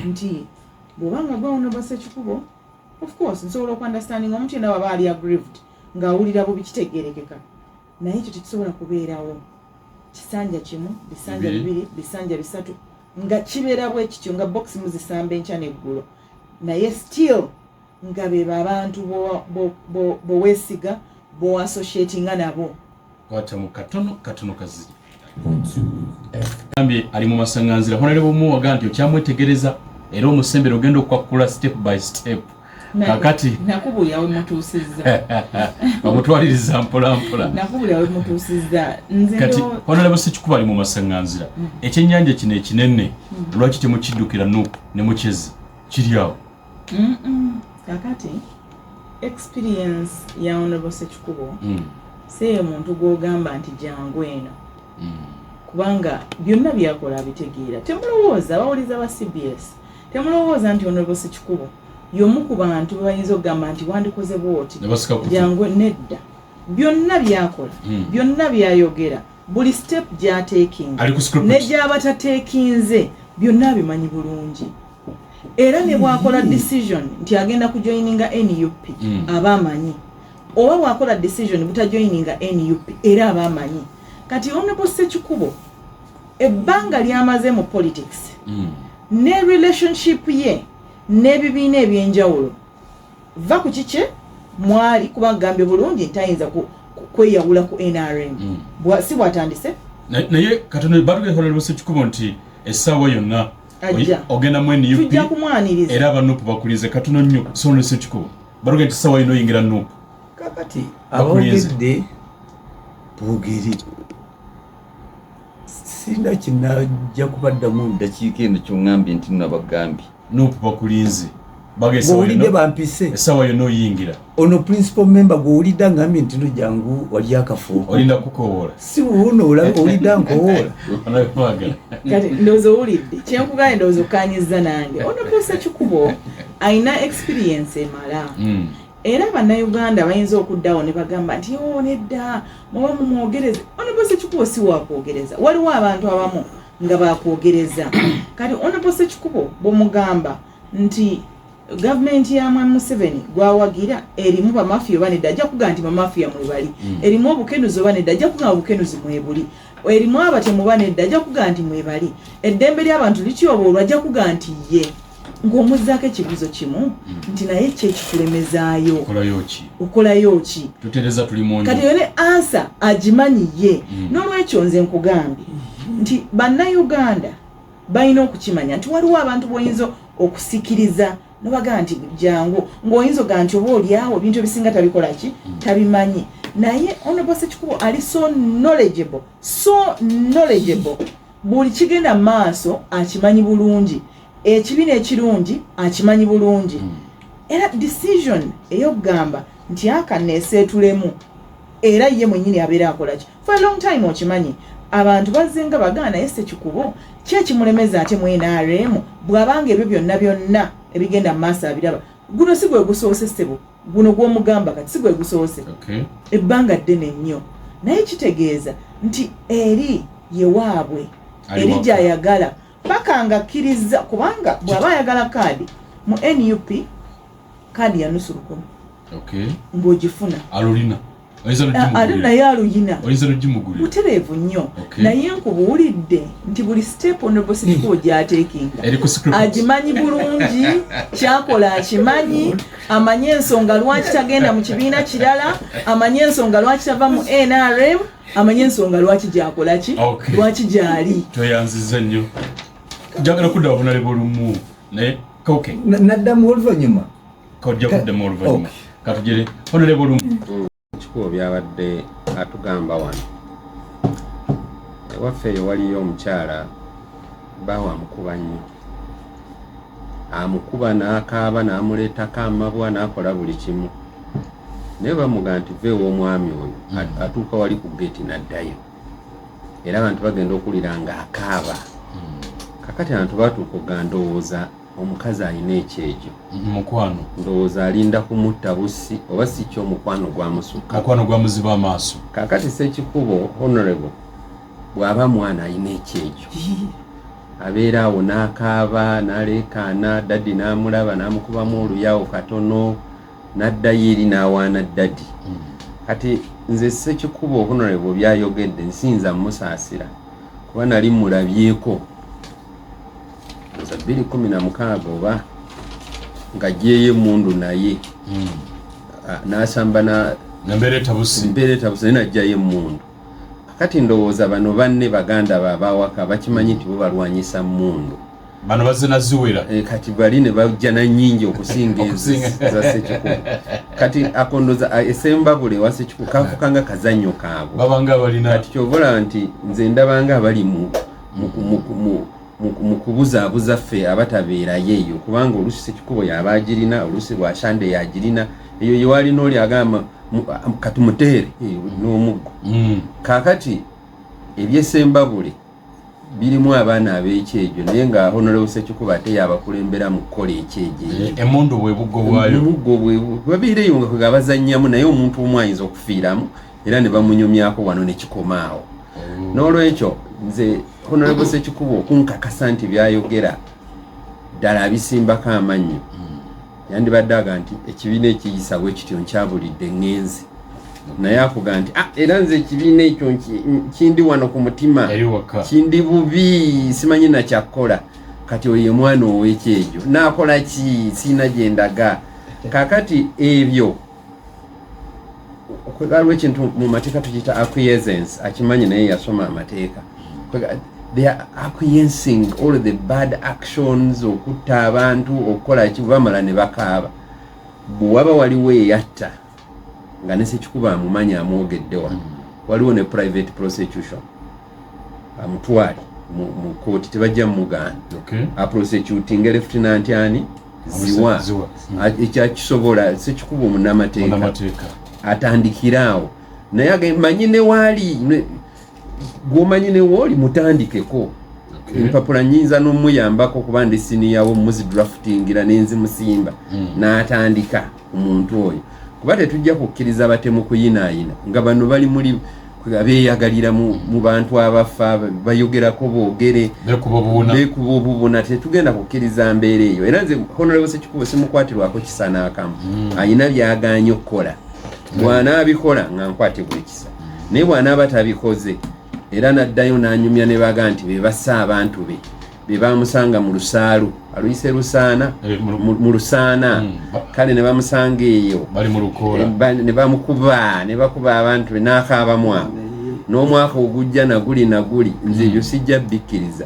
Speaker 3: nti bw'obanga gwawuno Sekikubo, of course nsobola okuunderstanding omuntu yenna waba ali aggrieved, ng'awulira bubi, kitegerekeka, naye ekyo tekisobola kubeerawo kisanja kimu, bisanja
Speaker 2: bibiri.
Speaker 3: Bibiri, bisanja bisatu, nga kibeera bwe kityo, nga box muzisamba enkya n'eggulo, naye still nga beba abantu boweesiga, boassociatinga nabo.
Speaker 2: Kwata mu katono katono kazi gambye ali mu masaŋŋanzira. Honorable Muwaga nti okyamwetegereza era omusembere ogenda okukwakkula step by step. Kakati
Speaker 3: Nakubulya we mutuusizza.
Speaker 2: Omutwaliriza mpola mpola.
Speaker 3: Nakubulya we mutuusizza nze.
Speaker 2: Kati Honorable Sekikubo ali mu masaŋŋanzira. Ekyennyanja kino ekinene, lwaki temukiddukira NUP ne mukyezi kiri awo?
Speaker 3: Kakati experience ya Honorable Sekikubo, si ye muntu gw'ogamba nti jangu eno, kubanga byonna byakola abitegeera. Temulowooza, abawuliza ba CBS, temulowooza nti Honorable Sekikubo y'omu ku bantu be bayinza okugamba nti wandikoze bwoti,
Speaker 2: Ne basika kutu.
Speaker 3: jangu. Nedda, byonna byakola, byonna byayogera. Buli step gy'ateekinga
Speaker 2: Ali ku script.
Speaker 3: Ne gy'aba tateekinze, byonna abimanyi bulungi. Era ne bw'akola decision nti agenda kujoininga NUP, aba amanyi, oba bw'akola decision butajoininga NUP, era aba amanyi. Kati Honorable Sekikubo, ebbanga lyamaze mu politics ne relationship ye n'ebibiina ebyenjawulo, va ku kikye mwali, kuba gambye bulungi nti ayinza kweyawula ku NRM. Si bwatandise.
Speaker 2: Naye katono batugee Honorable Sekikubo nti essaawa yonna
Speaker 3: Ajja.
Speaker 2: Ogenda mu NUP.
Speaker 3: Tujja kumwaniriza.
Speaker 2: Era aba NUP bakulinze. Katono nnyo. So Honorable Sekikubo, batugee nti essaawa yonna oyingira NUP.
Speaker 1: Kakati
Speaker 2: Bakulinze.
Speaker 1: aboogedde boogere, sirina kinajja kubaddamu mu ddakiika eno kyoŋŋambye nti nno abagambye.
Speaker 2: NUP bakulinze. Baga essaawa
Speaker 1: Gwowulidde
Speaker 2: yonna,
Speaker 1: bampise.
Speaker 2: Essaawa yonna oyingira.
Speaker 1: Ono principal member gwowulidde angambye nti no jangu wali akafuuko.
Speaker 2: Olinda kukowoola.
Speaker 1: Si wuuno owulidde ankowoola.
Speaker 2: Honorable.
Speaker 3: Kati ndowooza owulidde kyenkugambye, ndowooza okkanyiza nange. Honorable Sekikubo alina experience emala. Era Bannayuganda bayinza okuddawo ne bagamba nti, "O nedda, muba mumwogereze." Honorable Sekikubo si wakwogereza. Waliwo abantu abamu nga bakwogereza. Kati Honorable Sekikubo bwomugamba nti gavumenti ya Mwami Museveni gwawagira erimu bamafiya oba nedda, ajja kugamba nti bamafiya mwebali. Erimu obukenuzi oba nedda, ajja kugamba obukenuzi mwebuli. Erimu abatemu oba nedda, ajja kugamba nti mwebali. Eddembe ly'abantu lityoboolwa, ajja kugamba nti ye. Ng'omuzzaako ekibuzo kimu nti, naye ki ekikulemezaayo?
Speaker 2: Okolayo ki?
Speaker 3: Okolayo ki?
Speaker 2: Tutereza tuli mu
Speaker 3: Kati
Speaker 2: nju.
Speaker 3: eyo ne answer agimanyi ye. N'olwekyo nze nkugambye nti Bannayuganda balina okukimanya nti waliwo abantu b'oyinza okusikiriza nobagaa nti jangu, ng'oyinza ogaa nti oba oliawo ebintu ebisinga tabikola ki, tabimanyi. Naye Honorable Sekikubo ali so knowledgeable, so knowledgeable. Buli kigenda mu maaso akimanyi bulungi, ekibi n'ekirungi akimanyi bulungi. Era decision ey'okugamba nti aka neeseetulemu, era ye mwennyini abeera akola ki for a long time. Okimanyi abantu bazze nga bagaana, naye Sekikubo ki ekimulemeza ate mu NRM, bw'abanga ebyo byonna byonna ebigenda mu maaso abiraba? Guno si gwe gusoose, ssebo. Guno gw'omugamba kati si gwe gusoose. Ebbanga ddene nnyo. Naye kitegeeza nti eri yewaabwe,
Speaker 2: Ali
Speaker 3: eri
Speaker 2: waka.
Speaker 3: gy'ayagala paka nga akkiriza, kubanga bw'aba ayagala kaadi mu NUP, kaadi ya nusu lukumi ng'ogifuna.
Speaker 2: Alulina, oyinza
Speaker 3: Ate
Speaker 2: nogimugulira.
Speaker 3: Naye aluyina.
Speaker 2: Oyinza nogimugulira.
Speaker 3: Butereevu nnyo. Naye nkubuulidde nti buli step Honorable Sekikubo gy'ateekinga
Speaker 2: Eri ku script.
Speaker 3: agimanyi bulungi, kyakola akimanyi. Amanyi ensonga lwaki tagenda mu kibiina kirala, amanyi ensonga lwaki tava mu NRM, amanyi ensonga lwaki gyakola ki, lwaki gyali.
Speaker 2: Toyanziza nnyo. Njagala kudda Honorable Lumu, naye okay.
Speaker 1: Naddamu oluvannyuma.
Speaker 2: Kojja kuddamu oluvannyuma.
Speaker 1: Okay.
Speaker 2: Katugere Honorable Lumu.
Speaker 4: Kikubo byabadde atugamba wano ewaffe eyo, waliyo omukyala baawe amukuba nnyo, amukuba n'akaaba n'amuleetako amabwa n'akola buli kimu, naye bamugaa nti va ew'omwami oyo. Atuuka wali ku geeti n'addayo, era abantu bagenda okuwulira nga akaaba. Kakati abantu batuuka okuga ndowooza omukazi alina ekyejo.
Speaker 2: Mukwano.
Speaker 4: Ndowooza alinda kumutta busi, oba si kyo omukwano gwamusukka.
Speaker 2: Mukwano gwamuziba amaaso.
Speaker 4: Kakati Sekikubo honorable bw'aba mwana alina ekyejo, abeera awo n'akaaba n'aleekaana, daddy n'amulaba n'amukubamu oluyawo katono, n'addayo eri n'awaana daddy. Kati nze Sekikubo honorable byayogedde nsinza musaasira, kuba nali mulabyeko nza 2016 oba ng'aggyeyo emundu, naye n'asamba na
Speaker 2: Nembeera etabusi.
Speaker 4: Mbeera etabusi, naye najjayo emmundu. Kati ndowooza bano banne baganda be abawaka bakimanyi nti bo balwanyisa mmundu.
Speaker 2: Bano bazze naziwera.
Speaker 4: Kati bali ne bajja na nnyingi okusinga
Speaker 2: Okusinga.
Speaker 4: za Sekikubo. Kati akondoza esembabule ewa Sekikubo kafuka nga kazannyo kaabwe.
Speaker 2: Babanga balina.
Speaker 4: Kati kyova olaba nti nze ndabanga abali mu kubuzaabuza ffe abatabeerayo eyo, kubanga oluusi Sekikubo yaba agirina, oluusi Lwashande yagirina. Eyo yewalina oli agamba katumuteere n'omuggo. Kaakati ebyesembabule birimu abaana ab'ekyejo, naye nga Honorable Sekikubo ate yabakulembera mu kukola ekyejo ekyo.
Speaker 2: Emundu bwe buggo bwayo.
Speaker 4: Omuggo bwe babeera eyo nga kwega bazannyamu, naye omuntu omu ayinza okufiiramu era ne bamunyumyako wano ne kikomaawo. N'olwekyo nze Honorable Sekikubo okunkakasa nti byayogera ddala abisimbako amannyo, yandibadde aga nti ekibiina ekiyisa bwe kityo nkyabulidde ŋŋenze, naye akuga nti ah, era nze ekibiina ekyo kindi wano ku mutima, kindi bubi, simanyi nakyakkola. Kati oyo ye mwana ow'ekyejo, naakola ki? Siina gye ndaga. Kakati ebyo waliwo ekintu mu mateeka tukiyita acquiescence. Akimanyi naye yasoma amateeka. They are acquiescing all the bad actions, okutta abantu, okukola ki, bamala ne bakaaba. Bwe waba waliwo eyatta nga ne Sekikuba amumanyi, amwogedde wano, waliwo ne private prosecution, amutwale mu kooti, tebajja mumugaana. Aprosecutinga Lieutenant ani, Ziwa.
Speaker 2: Ziwa.
Speaker 4: Ekyakisobola Sekikuba omunamateeka.
Speaker 2: Munnamateeka.
Speaker 4: Atandikire awo, naye manyi ne waali gwomanyi ne wooli mutandikeko. Empapula nyinza n'omuyambako kuba ndi senior wo, muzidraftingira nenzimusimba n'atandika ku muntu oyo, kuba tetujja kukkiriza batemu kuyinaayina nga bano bali muli beeyagalira mu bantu abafa, bayogerako boogere.
Speaker 2: Bekuba obuwuna.
Speaker 4: Bekuba obubuna. Tetugenda kukkiriza mbeera eyo. Era nze Honorable Sekikubo simukwatirwako kisa n'akamu. Ayina byagaanye okukola. Bw'anaabikola nga nkwatibwa ekisa, naye bw'anaaba tabikoze era n'addayo n'anyumya ne baga nti be bassa abantu be, be bamusanga mu lusaalu, aluyise lusaana.
Speaker 2: Eh,
Speaker 4: mu lusaana. Kale ne bamusanga eyo.
Speaker 2: Bali mu lukoola.
Speaker 4: Ne bamukuba, ne bakuba abantu be, n'akaabamu awo n'omwaka ogujja naguli naguli. Nze ebyo sijja bikkiriza.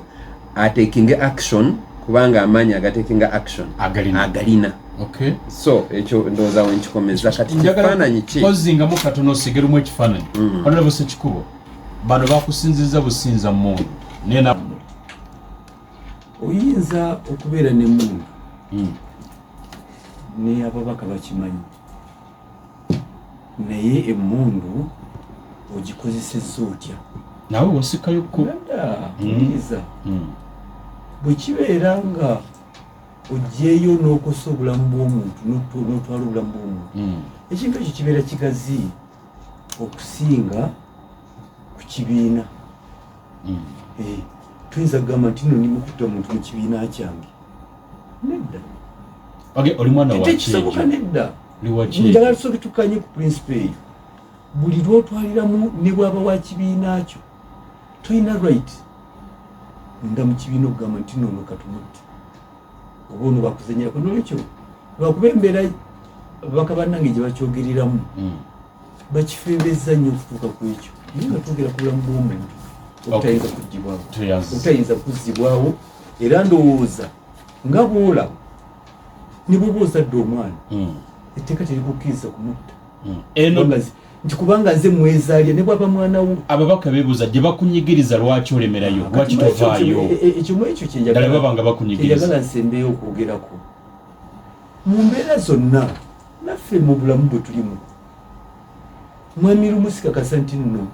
Speaker 4: Atakinge action, kubanga amaanyi agatakinga action
Speaker 2: agalina.
Speaker 4: Agalina. So ekyo ndowooza wenkikomeza kati. Kifaananyi ki?
Speaker 2: Kozingamu katono, osigerumu ekifaananyi. Honorable Sekikubo, bano bakusinziza businza mmundu naye
Speaker 1: Oyinza okubeera n'emmundu ne ababaka bakimanyi, naye emmundu ogikozesezza otya?
Speaker 2: Nawe wosikayokko.
Speaker 1: Nadda wuliriza. Bwe kibeera nga ogyeyo n'okosa obulamu bw'omuntu, n'otwala obulamu bw'omuntu, ekintu ekyo kibeera kigazi okusinga ku kibiina. Eh, tuyinza kugamba nti nno ndimukutta muntu mu kibiina kyange? Nedda.
Speaker 2: Okay, oli mwana wa
Speaker 1: Tekisoboka.
Speaker 2: kyejo.
Speaker 1: Nedda.
Speaker 2: Oli wa kyejo.
Speaker 1: Njagala tusooke tukkanye ku principle eyo. Buli lwotwaliramu, ne bwaba wa kibiina kyo, tolina right munda mu kibiina okugamba nti noono katumutte oba ono bakuzanyirako. Nolwekyo lwakuba embeera ababaka bannange gye bakyogereramu bakifeebezza nnyo okutuuka ku ekyo, naye nga twogera ku bulamu bw'omuntu obutayinza kuggibwawo,
Speaker 2: Tweyanziza.
Speaker 1: obutayinza kuzzibwawo. Era ndowooza nga bwolaba ne bwoba ozadde omwana, etteeka terikukkiriza kumutta.
Speaker 2: Eno
Speaker 1: Nti kubanga nze mwezaalya, ne bwaba mwana wo.
Speaker 2: Ababaka beebuuza gye bakunyigiriza, lwaki olemerayo, lwaki tovaayo?
Speaker 1: Ekyo mu ekyo
Speaker 2: Ddala baba nga bakunyigiriza.
Speaker 1: Kyenjagala nsembeyo okwogerako, mu mbeera zonna naffe mu bulamu bwe tulimu, mwami Lumu sikakasa nti nno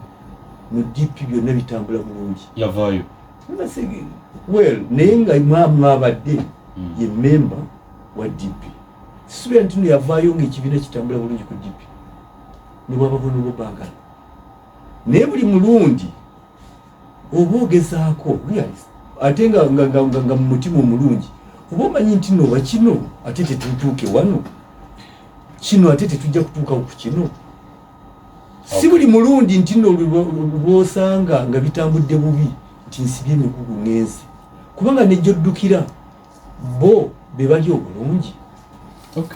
Speaker 1: mu DP byonna bitambula bulungi.
Speaker 2: Yavaayo.
Speaker 1: Well, naye nga mwabadde ye memba wa DP, sisuubira nti nno yavaayo ngaekibiina kitambula bulungi ku DP ne bwaba bonobo baagala. Naye buli mulundi oba ogezaako realist, ate nga mu mutima omulungi oba omanyi nti no oba kino ate tetutuuke wano, kino ate tetujja kutuukawo ku kino. Si buli mulundi nti nno lwosanga nga bitambudde bubi nti nsibye emigugu ŋŋenze, kubanga nejjoddukira bo be bali obulungi.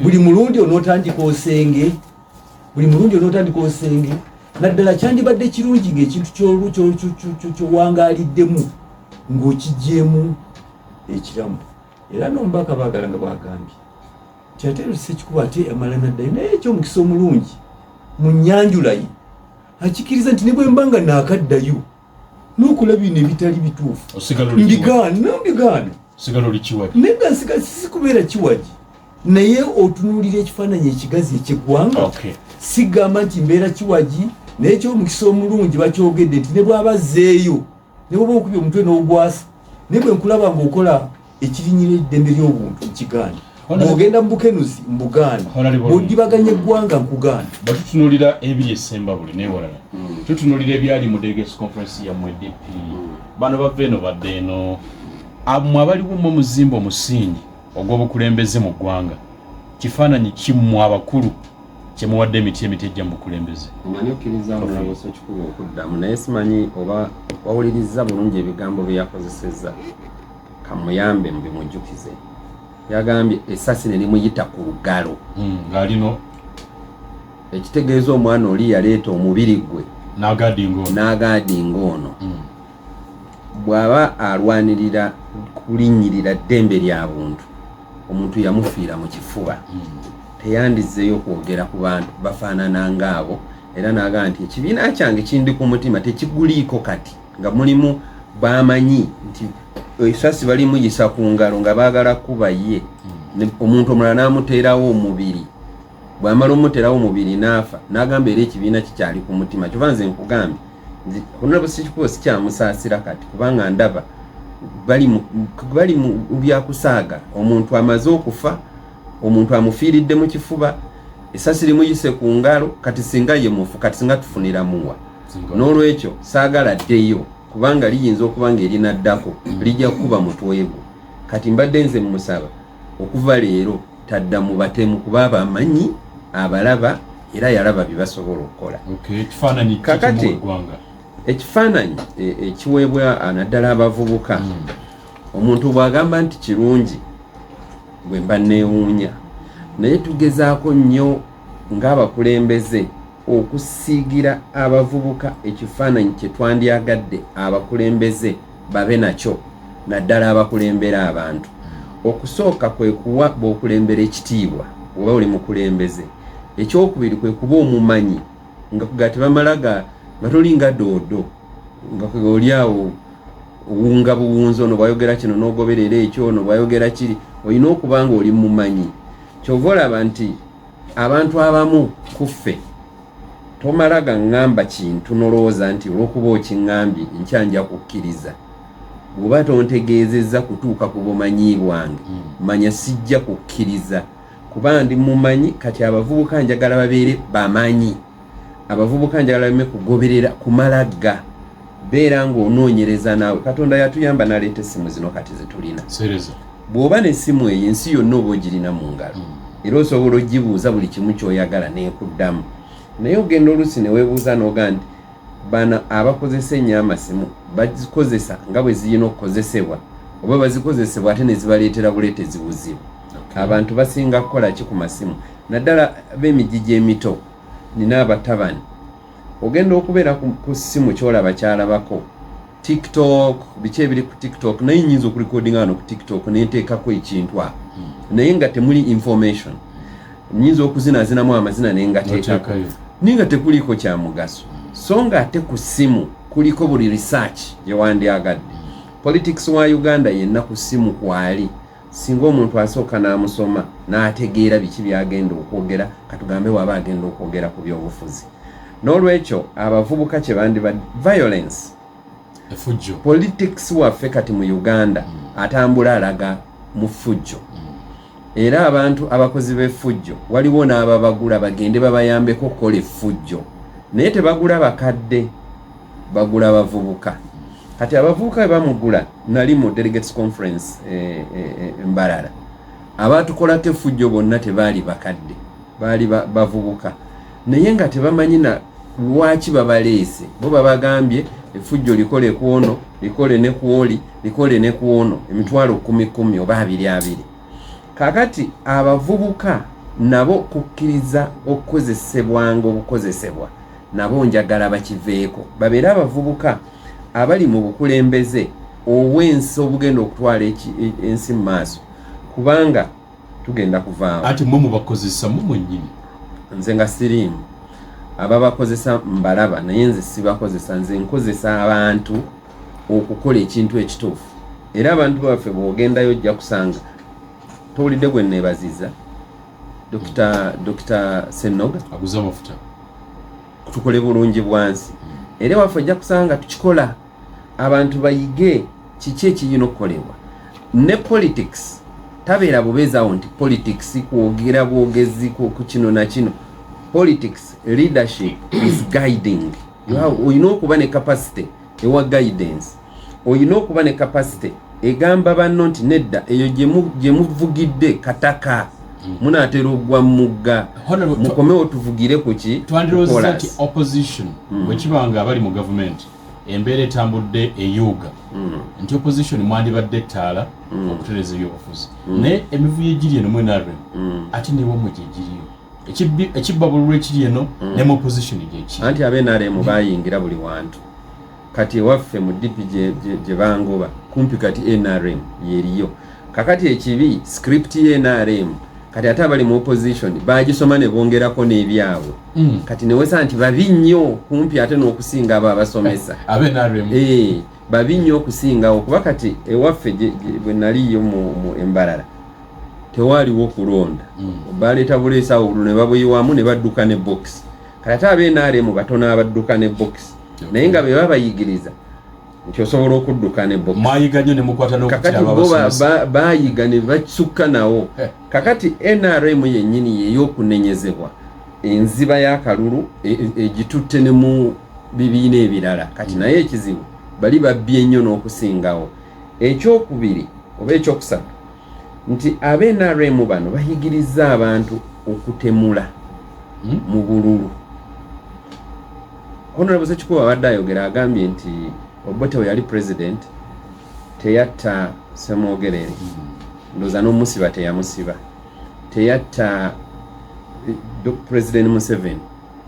Speaker 1: Buli mulundi onootandika osenge, buli mulundi onootandika osenge. Naddala kyandibadde kirungi ng'ekintu kyowangaaliddemu ng'okigyemu ekiramu. Era n'omubaka baagala nga bwagambye nti ate Sekikuba ate amala naddayo, naye ekyomukisa omulungi mu nnyanjula ye akikiriza nti ne bwe mba nga naakaddayo n'okola bino ebitali bituufu,
Speaker 2: Osigala oli kiwagi.
Speaker 1: Mbigaana, mbigaana.
Speaker 2: Osigala oli kiwagi.
Speaker 1: Nedda, nsiga sikubeera kiwagi, naye otunuulira ekifaananyi ekigazi ekyeggwanga. Sigamba nti mbeera kiwagi, naye ekyomukisa omulungi bakyogedde nti ne bw'aba azzeeyo, ne bwoba okubye omutwe n'ogwasa, naye bwe nkulaba ng'okola ekirinyira eddembe ly'obuntu, nkigaana. Bw'ogenda mu bukenuzi mbugaana, bw'odibaganya eggwanga nkugaana.
Speaker 2: Bwe tutunuulira ebiri e Ssembabule n'ewalala, tutunuulira ebyali mu delegates conference yammwe DP, bano bava eno badde eno, mmwe abaliwo mmwe muzimba omusingi ogw'obukulembeze mu ggwanga, kifaananyi ki mmwe abakulu kye muwadde emiti emiti ejja mu bukulembeze?
Speaker 4: Omanyi okkiriza Honorable Ssekikubo okuddamu, naye simanyi oba wawulirizza bulungi ebigambo bye yakozesezza. Kamuyambe mubimujjukize. Yagambye essasi ne limuyita ku lugalo,
Speaker 2: ng'alino
Speaker 4: ekitegeeza omwana oli yaleeta omubiri gwe
Speaker 2: n'agadinga ono,
Speaker 4: n'agaadinga ono. Bw'aba alwanirira kulinnyirira ddembe lya buntu, omuntu yamufiira mu kifuba, teyandizzeeyo kwogera ku bantu bafaanana ng'abo. Era n'agamba nti ekibiina kyange kindi ku mutima, tekiguliiko kati nga mulimu bamanyi nti esasi balimuyisa ku ngalo nga baagala kuba ye, omuntu omulala n'amuteerawo omubiri, bw'amala omuteerawo omubiri n'afa, n'agamba era ekibiina kikyali ku mutima. Kyova nze nkugambye Honorable Ssekikubo sikyamusaasira kati, kubanga ndaba bali mu byakusaaga. Omuntu amaze okufa, omuntu amufiiridde mu kifuba, esasi limuyise ku ngalo, kati singa ye mufu, kati singa tufuniramuwa? N'olwekyo saagala ddeyo, kubanga liyinza okuba nga erinaddako lijja kukuba mutwe gwo. Kati mbadde nze mmusaba okuva leero tadda mu batemu, kuba abamanyi, abalaba, era yalaba bye basobola okukola.
Speaker 2: Ekifaananyi
Speaker 4: Kakati,
Speaker 2: eggwanga.
Speaker 4: Ekifaananyi ekiweebwa naddala abavubuka, omuntu bw'agamba nti kirungi, bwe mba neewuunya, naye tugezaako nnyo ng'abakulembeze okusiigira abavubuka ekifaananyi kye twandyagadde abakulembeze babe nakyo, naddala abakulembera abantu. Okusooka kwe kuwa b'okulembera ekitiibwa oba oli mukulembeze. Ekyokubiri kwe kuba omumanyi, nga kuga tebamala ga nga tolinga doodo, nga oli awo owunga buwunzi, ono bwayogera kino n'ogoberera ekyo, ono bwayogera kiri. Olina okuba nga oli mumanyi. Kyova olaba nti abantu abamu ku ffe tomala gaŋŋamba kintu nolowooza nti olw'okuba okiŋŋambye nkya nja kukkiriza. Bw'oba tontegeezezza kutuuka ku bumanyi bwange, manya sijja kukkiriza, kuba ndi mumanyi. Kati abavubuka njagala babeere bamanyi, abavubuka njagala baleme kugoberera kumalagga, beera ng'onoonyereza naawe. Katonda yatuyamba n'aleeta essimu zino kati zetulina.
Speaker 2: Seereza.
Speaker 4: Bw'oba n'essimu eyo, ensi yonna oba ogirina mu ngalo, era osobola ogibuuza buli kimu ky'oyagala n'ekuddamu. Naye ogenda oluusi ne weebuuza n'ogaa nti bano abakozesa ennyo amasimu bazikozesa nga bwe zirina okukozesebwa, oba bazikozesebwa ate ne zibaleetera buleetezi buzibu? Abantu basinga kukola ki ku masimu, naddala b'emigigi emito? Nina abatabani, ogenda okubeera ku ssimu kyolaba kyalabako TikTok, biki ebiri ku TikTok, naye nyinza okurekodinga wano ku TikTok nenteekako ekintu awo, naye nga temuli information. Nyinza okuzinazinamu amazina naye nga teekako
Speaker 2: Noteekayo.
Speaker 4: Naye nga tekuliiko kya mugaso, so nga ate ku ssimu kuliko buli research gye wandyagadde. Politics wa Uganda yenna ku ssimu kwali. Singa omuntu asooka n'amusoma n'ategeera biki byagenda okwogera, katugambe waba agenda okwogera ku byobufuzi. N'olwekyo abavubuka kye bandiba violence
Speaker 2: Efujjo.
Speaker 4: Politics waffe kati mu Uganda atambula alaga mu ffujjo, era abantu abakozi b'effujjo waliwo n'ababagula bagende babayambeko okukola effujjo, naye tebagula bakadde, bagula bavubuka. Kati abavubuka bwe bamugula, nali mu delegates conference Mbarara, abaatukolako effujjo bonna tebaali bakadde, baali bavubuka, naye nga tebamanyi na lwaki babaleese. Bo babagambye effujjo likole ku ono, likole ne ku oli, likole ne ku ono, 10,000 10,000 oba abiri abiri. Kakati abavubuka nabo kukkiriza okukozesebwanga obukozesebwa, nabo njagala bakiveeko, babeere abavubuka abali mu bukulembeze obw'ensi obugenda okutwala ensi mu maaso, kubanga tugenda kuvaawo.
Speaker 2: Ati mwe mubakozesa mu mwennyini?
Speaker 4: Nze nga siriimu. Ababakozesa mbalaba, naye nze sibakozesa. Nze nkozesa abantu okukola ekintu ekituufu, era abantu baffe bw'ogendayo ojja kusanga towulidde gwe neebaziza, Dr Senoga.
Speaker 2: Aguze amafuta.
Speaker 4: Tukole bulungi bwansi, era ewaffe ojja kusanga tukikola, abantu bayige kiki ekirina okukolebwa. Ne politics Tabeera bubeezaawo nti politics kwogera bwogezi ku kino na kino. Politics, leadership is guiding. Olina okuba ne capacity ewa guidance, olina okuba ne capacity egamba banno nti nedda, eyo gye muvugidde kataka, munaatera ogwa mugga, mukomewo tuvugire ku ki.
Speaker 2: Twandirowooza nti opposition, bwe kiba nga abali mu gavumenti embeera etambudde eyuuga, nti opposition mwandibadde ettaala okutereeza ebyobufuzi, naye emivuyo egiri eno mu NRM ate newammwe gyegiriyo, ekibba bululu ekiri eno ne mu opposition gyekiri.
Speaker 4: Anti abe NRM bayingira buli wantu. Kati ewaffe mu DP gye bangoba kumpi, kati NRM yeriyo. Kakati ekibi, script ye NRM kati ate abali mu opposition bagisoma ne bongerako n'ebyabwe. Kati newesa nti babi nnyo kumpi ate n'okusinga abo abasomesa.
Speaker 2: Abe NRM.
Speaker 4: Babi nnyo okusingawo, kuba kati ewaffe bwe naliyo mu Embarara tewaaliwo kulonda. Baleeta buleesi awo ne babuyiwamu ne badduka ne box. Kati ate abe NRM batono abadduka ne box, naye nga be babayigiriza nti osobola okudduka ne box.
Speaker 2: Mwayiga nnyo ne mukwata n'okukira.
Speaker 4: Kakati bo bayiga ne basukka nawo. Kakati NRM yennyini yeey'okunenyezebwa enziba y'akalulu egitutte ne mu bibiina ebirala. Kati naye ekizibu bali babbye nnyo n'okusingawo. Ekyokubiri oba ekyokusatu nti abe NRM bano bayigiriza abantu okutemula mu bululu. Honorable Sekikubo abadde ayogera agambye nti Obote we yali president teyatta Semwogerere, ndowooza n'omusiba teyamusiba, teyatta President Museveni,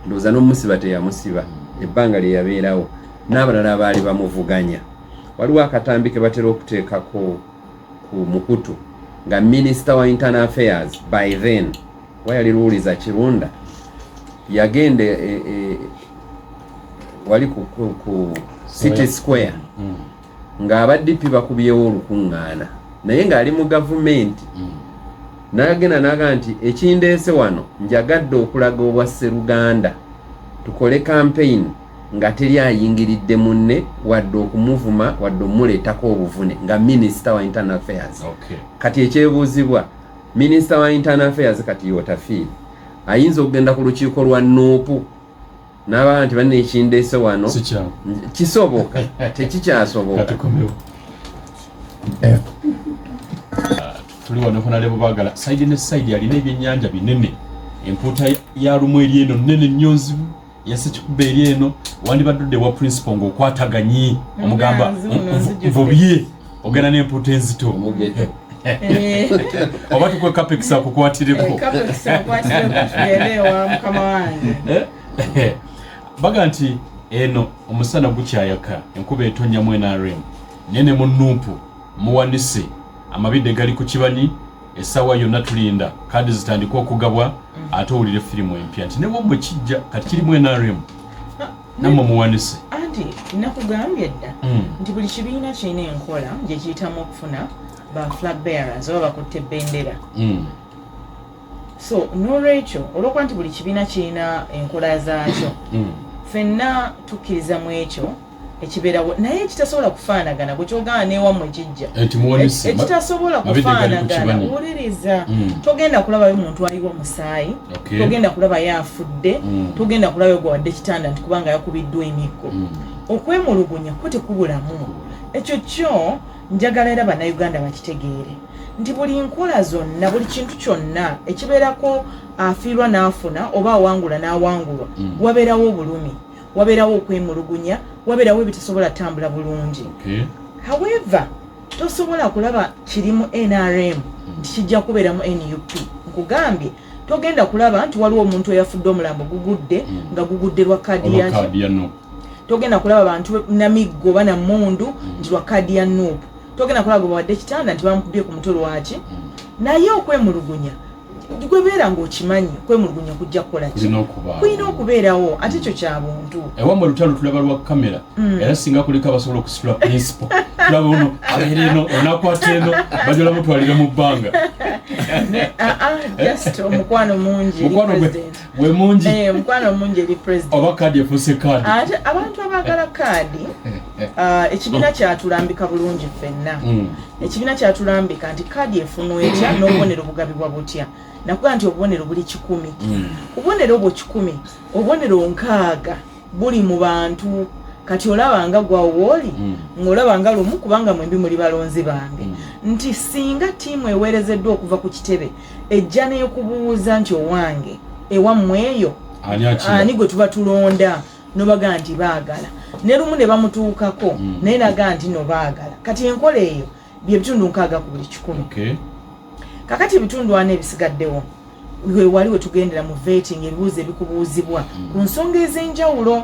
Speaker 4: ndowooza n'omusiba teyamusiba ebbanga lye yabeerawo, n'abalala abaali bamuvuganya. Waliwo akatambi ke batera okuteekako ku mukutu nga minisita wa internal affairs by then wayali Luwuliza Kirunda yagenda wali ku City Square ng'aba DP bakubyewo olukuŋŋaana, naye ng'ali mu gavumenti, n'agenda n'agamba nti ekindeese wano njagadde okulaga obwa sseruganda, tukole campaign nga teri ayingiridde munne wadde okumuvuma wadde omuleetako obuvune, nga minisita wa internal affairs. Kati ekyebuuzibwa, minisita wa internal affairs kati Yotafiire ayinza okugenda ku lukiiko lwa NUP n'abaa nti banne ekindeese wano? Kisoboka? Tekikyasoboka.
Speaker 2: Tuli wano honorable Bagala. Side ne side alina ebyennyanja binene, empuuta ya lumu eri eno nene nnyo nzibu, yasekikuba eri eno. Wandibadde odde wa principal ng'okwataganyi omugamba nvubye, ogenda n'empuuta enzito oba tukwe Capex akukwatireko. Baga nti eno omusana gukyayaka, enkuba etonnyamu NRM naye ne mu NUP muwanise amabidde gali ku kibanyi. Essaawa yonna tulinda kaadi zitandike okugabwa, ate owulire firimu empya nti newammwe kijja kati kirimu NRM, nammwe muwanise.
Speaker 3: Anti nakugambye dda nti buli kibiina kirina enkola gye kiyitamu okufuna ba flag bearers oba bakutte bendera. So nolwekyo olwokuba nti buli kibiina kirina enkola zaakyo, ffenna tukkiriza mu ekyo ekibeerawo, naye ekitasobola kufaanagana gwe kyogamba newammwe kijja, ekitasobola kufaanagana wuliriza, togenda kulabayo muntu aliwo musaayi, togenda kulabayo afudde, togenda kulabayo gwewadde kitanda nti kubanga yakubiddwa emiggo. Okwemulugunya ko tekubulamu. Ekyo kyo njagala era Bannayuganda bakitegeere nti buli nkola zonna, buli kintu kyonna ekibeerako afiirwa n'afuna oba awangula n'awangulwa, wabeerawo obulumi, wabeerawo okwemulugunya, wabeerawo ebitasobola tambula bulungi. However, tosobola kulaba kiri mu NRM nti kijja kubeera mu NUP. Nkugambye togenda kulaba nti waliwo omuntu eyafudde, omulambo gugudde nga gugudde lwa kaadi yaki. Togenda kulaba bantu namiggo oba namundu nti lwa kaadi ya NUP. Togenda kulaba gwe bawadde ekitanda nti bamukubye ku mutwe lwaki. Naye okwemulugunya gwebeera ng'okimanyi kwemulugunya kujja kukola ki, kulina okubeerawo, ate ekyo kya buntu.
Speaker 2: Ewamwe lutalo tulaba lwa kamera, era singa kuliko abasobola okusitula principal, tulaba ono abeera eno, onakwata eno, bajola mutwalira mu bbanga.
Speaker 3: Just omukwano mungi.
Speaker 2: Gwe mungi.
Speaker 3: Omukwano mungi eri president.
Speaker 2: Oba kaadi efuuse kaadi.
Speaker 3: Ate abantu abaagala kaadi. Ekibiina kyatulambika bulungi ffenna. Ekibiina kyatulambika nti kaadi efunwa etya n'obubonero bugabibwa butya. Nakuga nti obubonero buli 100. Obubonero obwo 100, obubonero 60 buli mu bantu. Kati olaba nga gwawooli, ng'olaba nga lumu, kubanga mwembi muli balonzi bange. Nti singa ttiimu eweerezeddwa okuva ku kitebe ejja n'ekubuuza nti owange ewammwe eyo ani gwe tuba tulonda, nobaga nti baagala, ne lumu ne bamutuukako naye naga nti no baagala. Kati enkola eyo bye bitundu 60 ku buli 100. Kakati ebitundu 40 ebisigaddewo we wali we tugendera mu vetting, ebibuuzo ebikubuuzibwa ku nsonga ez'enjawulo.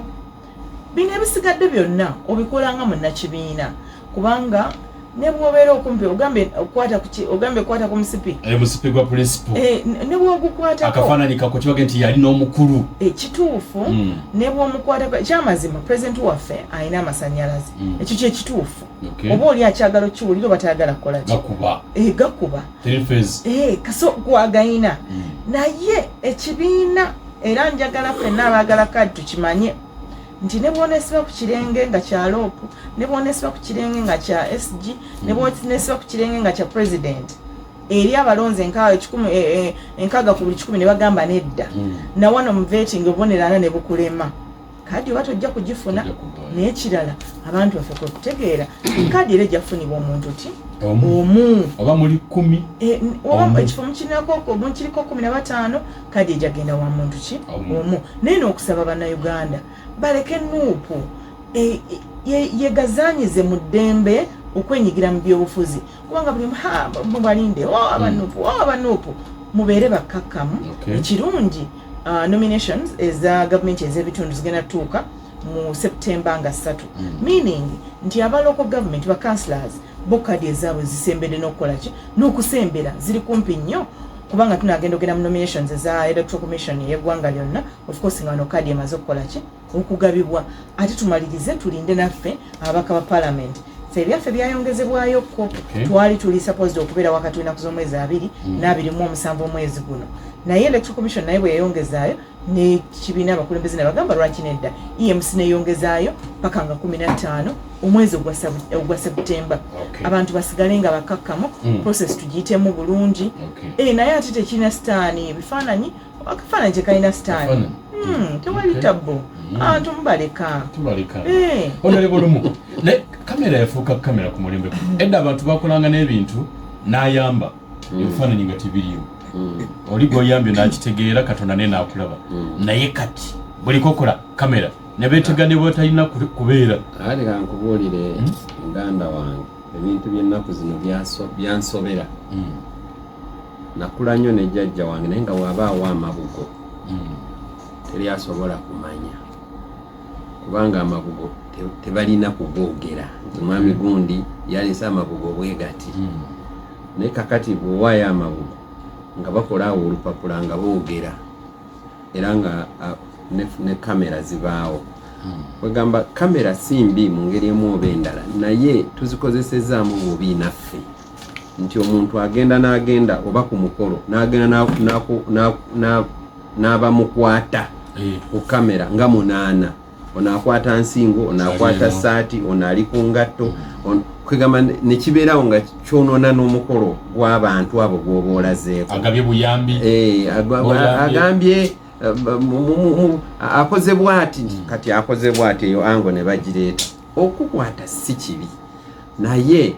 Speaker 3: Bino ebisigadde byonna obikola nga munnakibiina, kubanga ne bw'obeera okumpi ogambye okwata ku musipi,
Speaker 2: musipi gwa principal,
Speaker 3: ne bw'ogukwatako
Speaker 2: akafaananyi kako kibage nti yali n'omukulu.
Speaker 3: Kituufu. Ne bw'omukwatako, ekyamazima pulezidenti waffe alina amasannyalaze, ekyo kye kituufu. Oba oli akyagala okiwulira oba tayagala kukola ki,
Speaker 2: gakuba
Speaker 3: Gakuba kaso gwagayina. Naye ekibiina era njagala ffenna abaagala kaadi tukimanye nti ne bw'oneesiba ku kirenge nga kya LOP, ne bw'oneesiba ku kirenge nga kya SG, ne bw'oneesiba ku kirenge nga kya president, eri abalonzi 60 ku buli 100 ne bagamba nedda, nawano mu vetting obubonero 40 ne bukulema, kaadi oba tojja kugifuna. Naye kirala abantu baffe kwe kutegeera, kaadi era ejja kufunibwa omuntu ti omu.
Speaker 2: Oba muli 10.
Speaker 3: Oba ekifo mukiriko 15, kaadi ejja genda wa muntu ki? Omu. Naye n'okusaba Bannayuganda baleke NUP yegazanyize mu ddembe okwenyigira mu byobufuzi, kubanga buli mubalinde aba NUP, aba NUP, mubeere bakkakkamu. Ekirungi, nominations eza gavumenti ez'ebitundu zigenda tutuuka mu September nga 3, meaning nti aba local government, ba councillors, bo kadi ezaabwe zisembedde n'okukola ki, n'okusembera ziri kumpi nnyo, kubanga tunagenda ogenda mu nominations eza Electoral Commission ey'eggwanga lyonna, of course nga wano kadi emaze okukola ki, okugabibwa. Ate tumalirize tulinde naffe ababaka ba parliament, ffe ebyaffe byayongezebwayokko. Twali tuli supposed okubeera wakati w'ennaku z'omwezi 27 omwezi guno, naye Electoral Commission naye bwe yayongezaayo nekibiina abakulembeze ne bagamba lwaki nedda, EMC neyongezaayo paka nga 15 omwezi ogwa September. Abantu basigale nga bakakkamu, process tugiyitemu bulungi. Naye ate tekirina sitaani, ebifaananyi, akafaananyi tekalina sitaani. Tewali tabbu, abantu mubaleka.
Speaker 2: Tubaleka. Honorable Lumu, ne kamera yafuuka kamera ku mulembe guno. Edda abantu bakolanga n'ebintu n'ayamba ebifaananyi nga tebiriiwo, oli gw'oyambye n'akitegeera, Katonda naye n'akulaba. Naye kati buli kokola kamera ne beetega ne bwetalina kubeera.
Speaker 4: Ate kankubuulire, muganda wange, ebintu by'ennaku zino byansobera. Nakula nnyo ne jjajja wange, naye nga bw'abaawo amabugo teri asobola kumanya, kubanga amabugo tebalina kugoogera nti mwami gundi yaleese amabugo bwe gati. Naye kakati bw'owaayo amabugo nga bakola awo olupapula nga boogera, era nga ne kamera zibaawo. Kwegamba kamera si mbi mu ngeri emu oba endala, naye tuzikozesezaamu bubi naffe, nti omuntu agenda n'agenda oba ku mukolo n'agenda n'abamukwata ku kamera nga 8, ono akwata nsingo, ono akwata
Speaker 2: Alimu.
Speaker 4: saati, ono ali ku ngatto, kwegamba nekibeerawo nga kyonoona n'omukolo gw'abantu abo gw'oba olazeeko.
Speaker 2: Agabye buyambi. Oyambye.
Speaker 4: Agambye akoze bwati, kati akoze bwati, eyo ango ne bagireeta. Okukwata si kibi, naye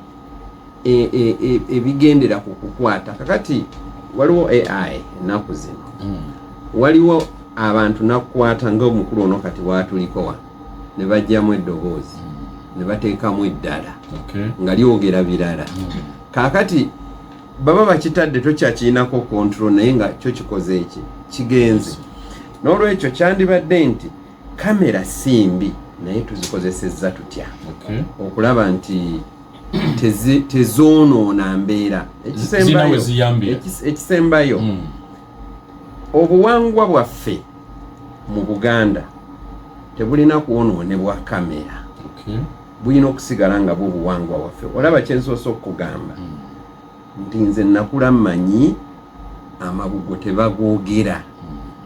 Speaker 4: ebigendera ku kukwata, kakati waliwo AI ennaku zino. Waliwo abantu nakukwata nga omukulu ono kati watuliko wa, ne bajjamu eddoboozi ne bateekamu eddala nga lyogera birala. Kaakati baba bakitadde, tokyakirinako control, naye nga kyo kikoze eki kigenze. N'olwekyo kyandibadde nti kamera si mbi, naye tuzikozesezza tutya okulaba nti tezoonoona mbeera.
Speaker 2: Zirina we ziyambira.
Speaker 4: Ekisembayo, obuwangwa bwaffe mu Buganda tebulina kwonoonebwa kamera. Bulina okusigala nga bwo buwangwa bwaffe. Olaba kyensoose okukugamba nti nze nakula mmanyi amabugo tebagoogera,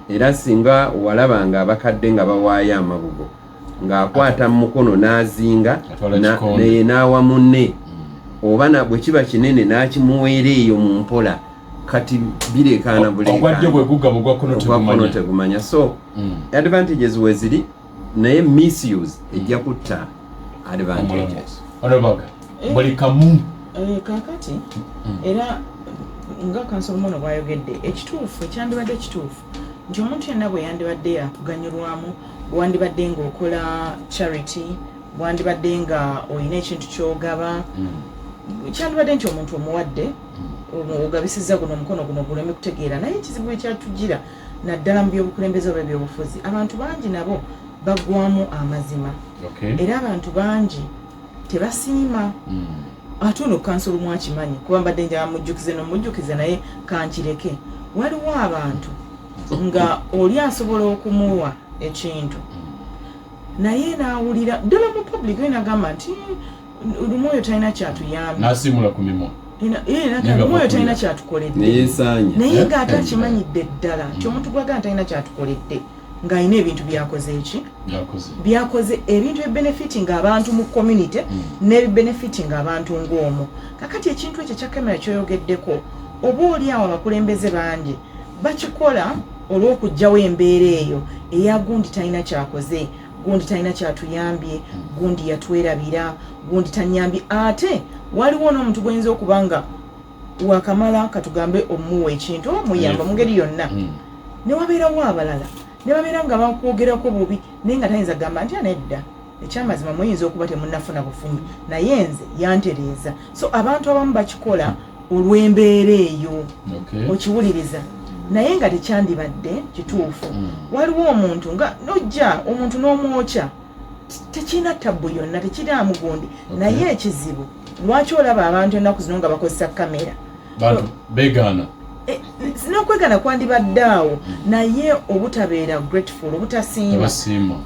Speaker 4: era singa walabanga abakadde nga bawaayo amabugo Ng'akwata mu mukono n'azinga n'awa munne, oba bwe kiba kinene n'akimuweera eyo mu mpola. Kati bireekaana
Speaker 2: buleekaana, ogwa
Speaker 4: tegumanya. So advantages weziri, naye misuse ejja kutta advantages.
Speaker 2: Buli kamu.
Speaker 3: Kakati era nga counsel Muno bwayogedde, ekituufu ekyandibadde kituufu nti omuntu yenna bwe yandibadde yakuganyulwamu, bwandibadde ng'okola charity, bwandibadde nga olina ekintu kyogaba, kyandibadde nti omuntu omuwadde, ogabisizza guno omukono, guno guleme kutegeera. Naye ekizibu ekyatugira naddala mu byobukulembeze oba ebyobufuzi, abantu bangi nabo baggwamu amazima, era abantu bangi tebasiima. Ate ono counsel mwakimanyi, kuba mbadde njala mujjukize nomujjukize, naye kankireke. Waliwo abantu nga oli asobola okumuwa ekintu, naye naawulira ddala mu public ye nagamba nti lumu oyo talina kyatuyambye.
Speaker 2: Nasimula ku mimwa.
Speaker 3: Lumu oyo talina kyatukoledde.
Speaker 4: Neyesaanya.
Speaker 3: Naye ng'ate akimanyidde ddala nti omuntu gwagamba talina kyatukoledde, ng'alina ebintu byakoze eki byakoze, ebintu ebibenefitinga abantu mu community n'ebibenefitinga abantu ng'omu. Kakati ekintu ekyo ekya kamera kyoyogeddeko, oba oli awo abakulembeze bangi bakikola olw'okugjawo embeera eyo eya gundi talina kyakoze, gundi talina kyatuyambye, gundi yatwerabira, gundi tanyambye. Ate waliwo n'omuntu gw'oyinza okuba nga wakamala, katugambe omuwa ekintu oba muyamba mu ngeri yonna, ne wabeerawo abalala ne babeera nga bakwogerako bubi, naye nga tayinza kugamba nti anedda, ekyamazima muyinza okuba temunnafuna bufunyi, naye nze yantereeza. So abantu abamu bakikola olw'embeera eyo, okiwuliriza, naye nga tekyandibadde kituufu. Waliwo omuntu nga nojja omuntu n'omwokya, tekirina tabbu yonna, tekiraamu gundi. Naye ekizibu lwaki olaba abantu ennaku zino nga bakozesa kamera?
Speaker 2: Bantu begaana.
Speaker 3: N'okwegana kwandibadde awo, naye obutabeera grateful, obutasiima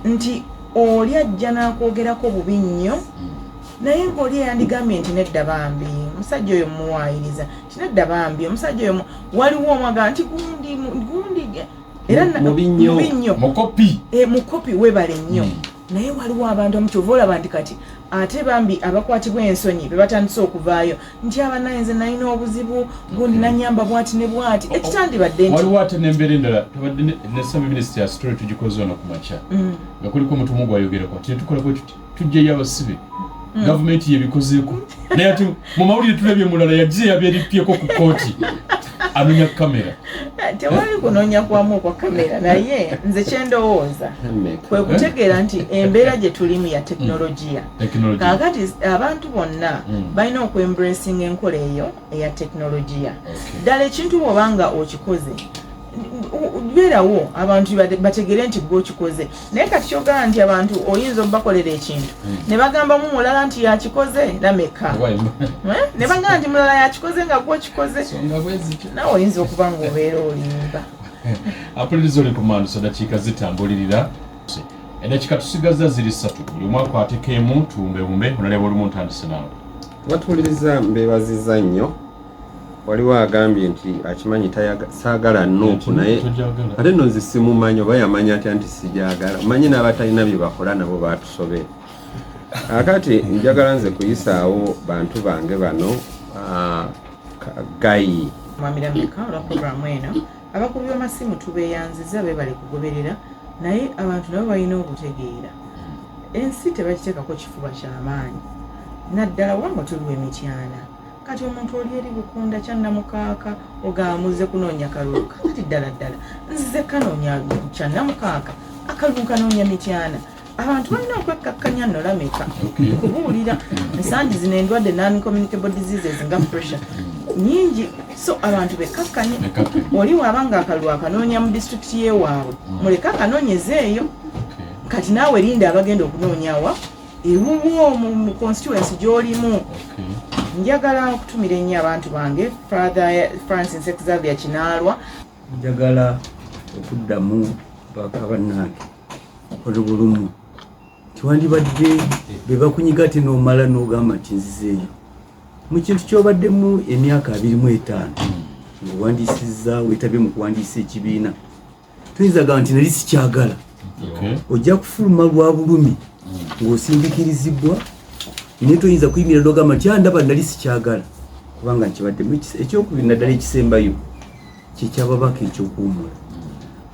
Speaker 3: nti oli ajja n'akwogerako bubi nnyo, naye ng'oli eyandigambye nti nedda bambi, omusajja oyo muwaayiriza, nti nedda bambi, omusajja oyo. Waliwo omwaga nti gundi gundi era
Speaker 4: mubi
Speaker 3: nnyo,
Speaker 2: mukopi.
Speaker 3: Mukopi, webale nnyo. Naye waliwo abantu amukyova olaba nti kati ate bambi abakwatibwa ensonyi be batandise okuvaayo nti abanaye nze nalina obuzibu, gundi nanyamba bwati ne bwati, ekitandibadde
Speaker 2: nti waliwo ate n'embeera endala. Tubadde ne sami minisita ya story tugikoze ono ku makya, nga kuliko omutumu gwayogerako ati netukola bwe tuti, tujjayo abasibe, gavumenti yebikozeeko, naye ate mu mawulire tulabye mulala yagize yabyeripyeko ku kooti, anonya kamera.
Speaker 3: Tewali kunoonya kwamu okwa kamera, naye nze kyendowooza kwe kutegeera nti embeera gye tulimu ya tekinologiya. Kaakati abantu bonna balina okwembracinga enkola eyo eya tekinologiya. Ddala ekintu bw'oba nga okikoze, beerawo abantu bategere nti gwe okikoze. Naye kati kyogamba nti abantu oyinza obubakolera ekintu ne bagambamu mulala nti yakikoze, lameka ne bagamba nti mulala yakikoze nga gwe okikoze, nawe oyinza okuba nga obeera olimba.
Speaker 2: Apuliriza, oli ku Manduso, dakiika zitambulirira, eddakiika tusigaza ziri 3, buli omu akwateko emu, tuwumbewumbe. Onaleba olumu, ntandise naawe.
Speaker 4: Batuwuliriza, mbeebaziza nnyo. Waliwo agambye nti akimanyi saagala NUP, naye ate nno nze simumanyi oba yamanya atya nti sijagala. Manyi n'abatalina bye bakola nabo batusobera. Akati njagala nze kuyisaawo bantu bange bano, gayi.
Speaker 3: Mwamira meka olwa programu eno, abakubi b'amasimu tubeeyanziza, beebale kugoberera. Naye abantu nabo balina okutegeera ensi tebakiteekako kifuba kyamaanyi, naddala wanga tuliwo emityana. Kati omuntu oli eri Bukunda Kyannamukaaka, ogamba muzze kunoonya kalulu. Kakati ddala ddala nzize kanoonya Kyannamukaaka, akalulu kanoonya Mityana? Abantu balina okwekkakkanya nno. Lameka kubuulira, ensangi zino endwadde non communicable diseases nga pressure nyingi, so abantu bekkakkanye. Oli waaba nga akalulu akanoonya mu disitulikiti yewaabwe, muleke akanoonyezeeyo. Kati naawe linda abagenda okunoonyawa ewuwo mu constituency gy'olimu. Njagala okutumira ennyo abantu bange, Father Francis Xavier Kinaalwa.
Speaker 1: Njagala okuddamu baka bannange olubulumu, tiwandibadde be bakunyiga ate n'omala n'ogamba nti nzizeeyo mu kintu ky'obaddemu emyaka 25 ng'owandiisizza, weetabye mu kuwandiisa ekibiina. Tuyinza gamba nti nali sikyagala. Ojja kufuluma lwa bulumi ng'osindikirizibwa, naye toyinza kuyimirira n'ogamba nti ah, ndaba nali sikyagala kubanga nkibaddemu. Ekyokubiri naddala ekisembayo kyekyababaka ekyokuwumula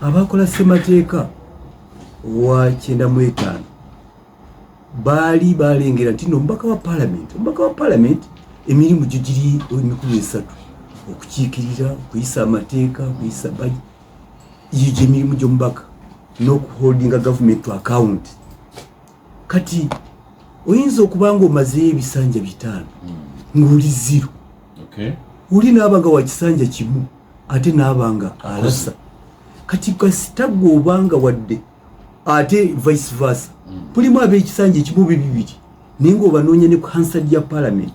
Speaker 1: abakola ssemateeka wa 95 baali balengera nti no omubaka wa palamenti, omubaka wa palamenti emirimu gyo giri emikulu esatu: okukiikirira, okuyisa amateeka, okuyisa baji. Iyo gyemirimu gy'omubaka n'okuholdinga gavumenti to account. Kati oyinza okuba nga omazeeyo ebisanja 5 ng'oli zero, oli naaba nga wakisanja kimu ate naaba nga alasa. Kati kasita gwe obanga wadde ate vice versa, mulimu ab'ekisanja ekimu bibiri naye ng'obanoonya ne ku Hansard ya parliament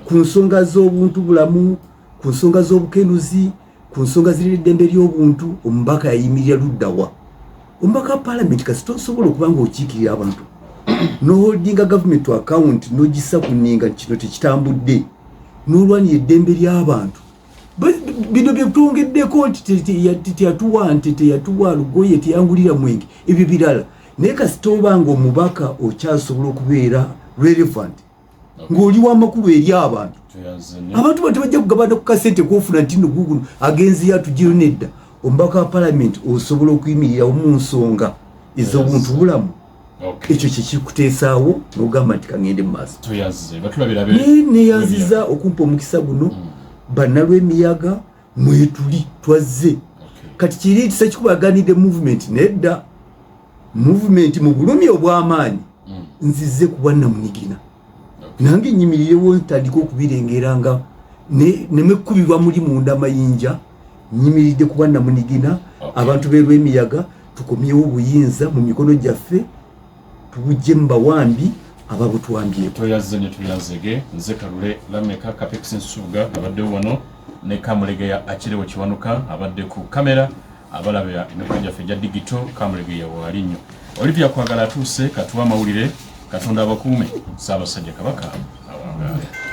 Speaker 1: ku nsonga z'obuntu bulamu, ku nsonga z'obukenuzi, ku nsonga zirira eddembe ly'obuntu, omubaka yayimirira luddawa? Omubaka wa parliament kasita osobola okuba nga okiikirira abantu noholdinga government to account, nogisa ku nninga kino tekitambudde, n'olwanira eddembe ly'abantu. Bino byetwongeddeko nti teyatuwa nte, teyatuwa lugoye, teyangulira mwenge, ebyo birala, naye kasita oba nga omubaka okyasobola okubeera relevant ng'oli w'amakulu eri abantu, abantu ba tebajja kugabana ku kasente kofuna nti no guguno agenzi yatugiro. Nedda, omubaka wa palamenti osobola okuyimirirawo mu nsonga ez'obuntu bulamu. Ekyo kyekikuteesaawo n'ogamba nti kaŋŋende mu maaso. Naye neyanziza okumpa omukisa guno. Bannalwemiyaga mwetuli twazze kati kiri Ssekikubo aganidde movement. Nedda, movement mu bulumi obw'amaanyi nzize kuba namunigina nange nyimirirewo ntandika okubirengera nga nemekubirwa muli munda amayinja. Nyimiridde kuba namunigina. Abantu b'erwemiyaga, tukomyewo obuyinza mu mikono gyaffe, tubujje mu bawambi ababutwambyeko.
Speaker 2: Toyaze ne tuyazege. Nze Kalule Lameka Capex Nsubuga abaddewo wano ne Kamulegeya Akirewo Kiwanuka abadde ku kamera. Abalabira emikono gyaffe egya digito, Kamulegeya waali nnyo. Olivia Kwagala atuuse katuwa amawulire. Katonda abakuume. Ssaabasajja Kabaka awangaale.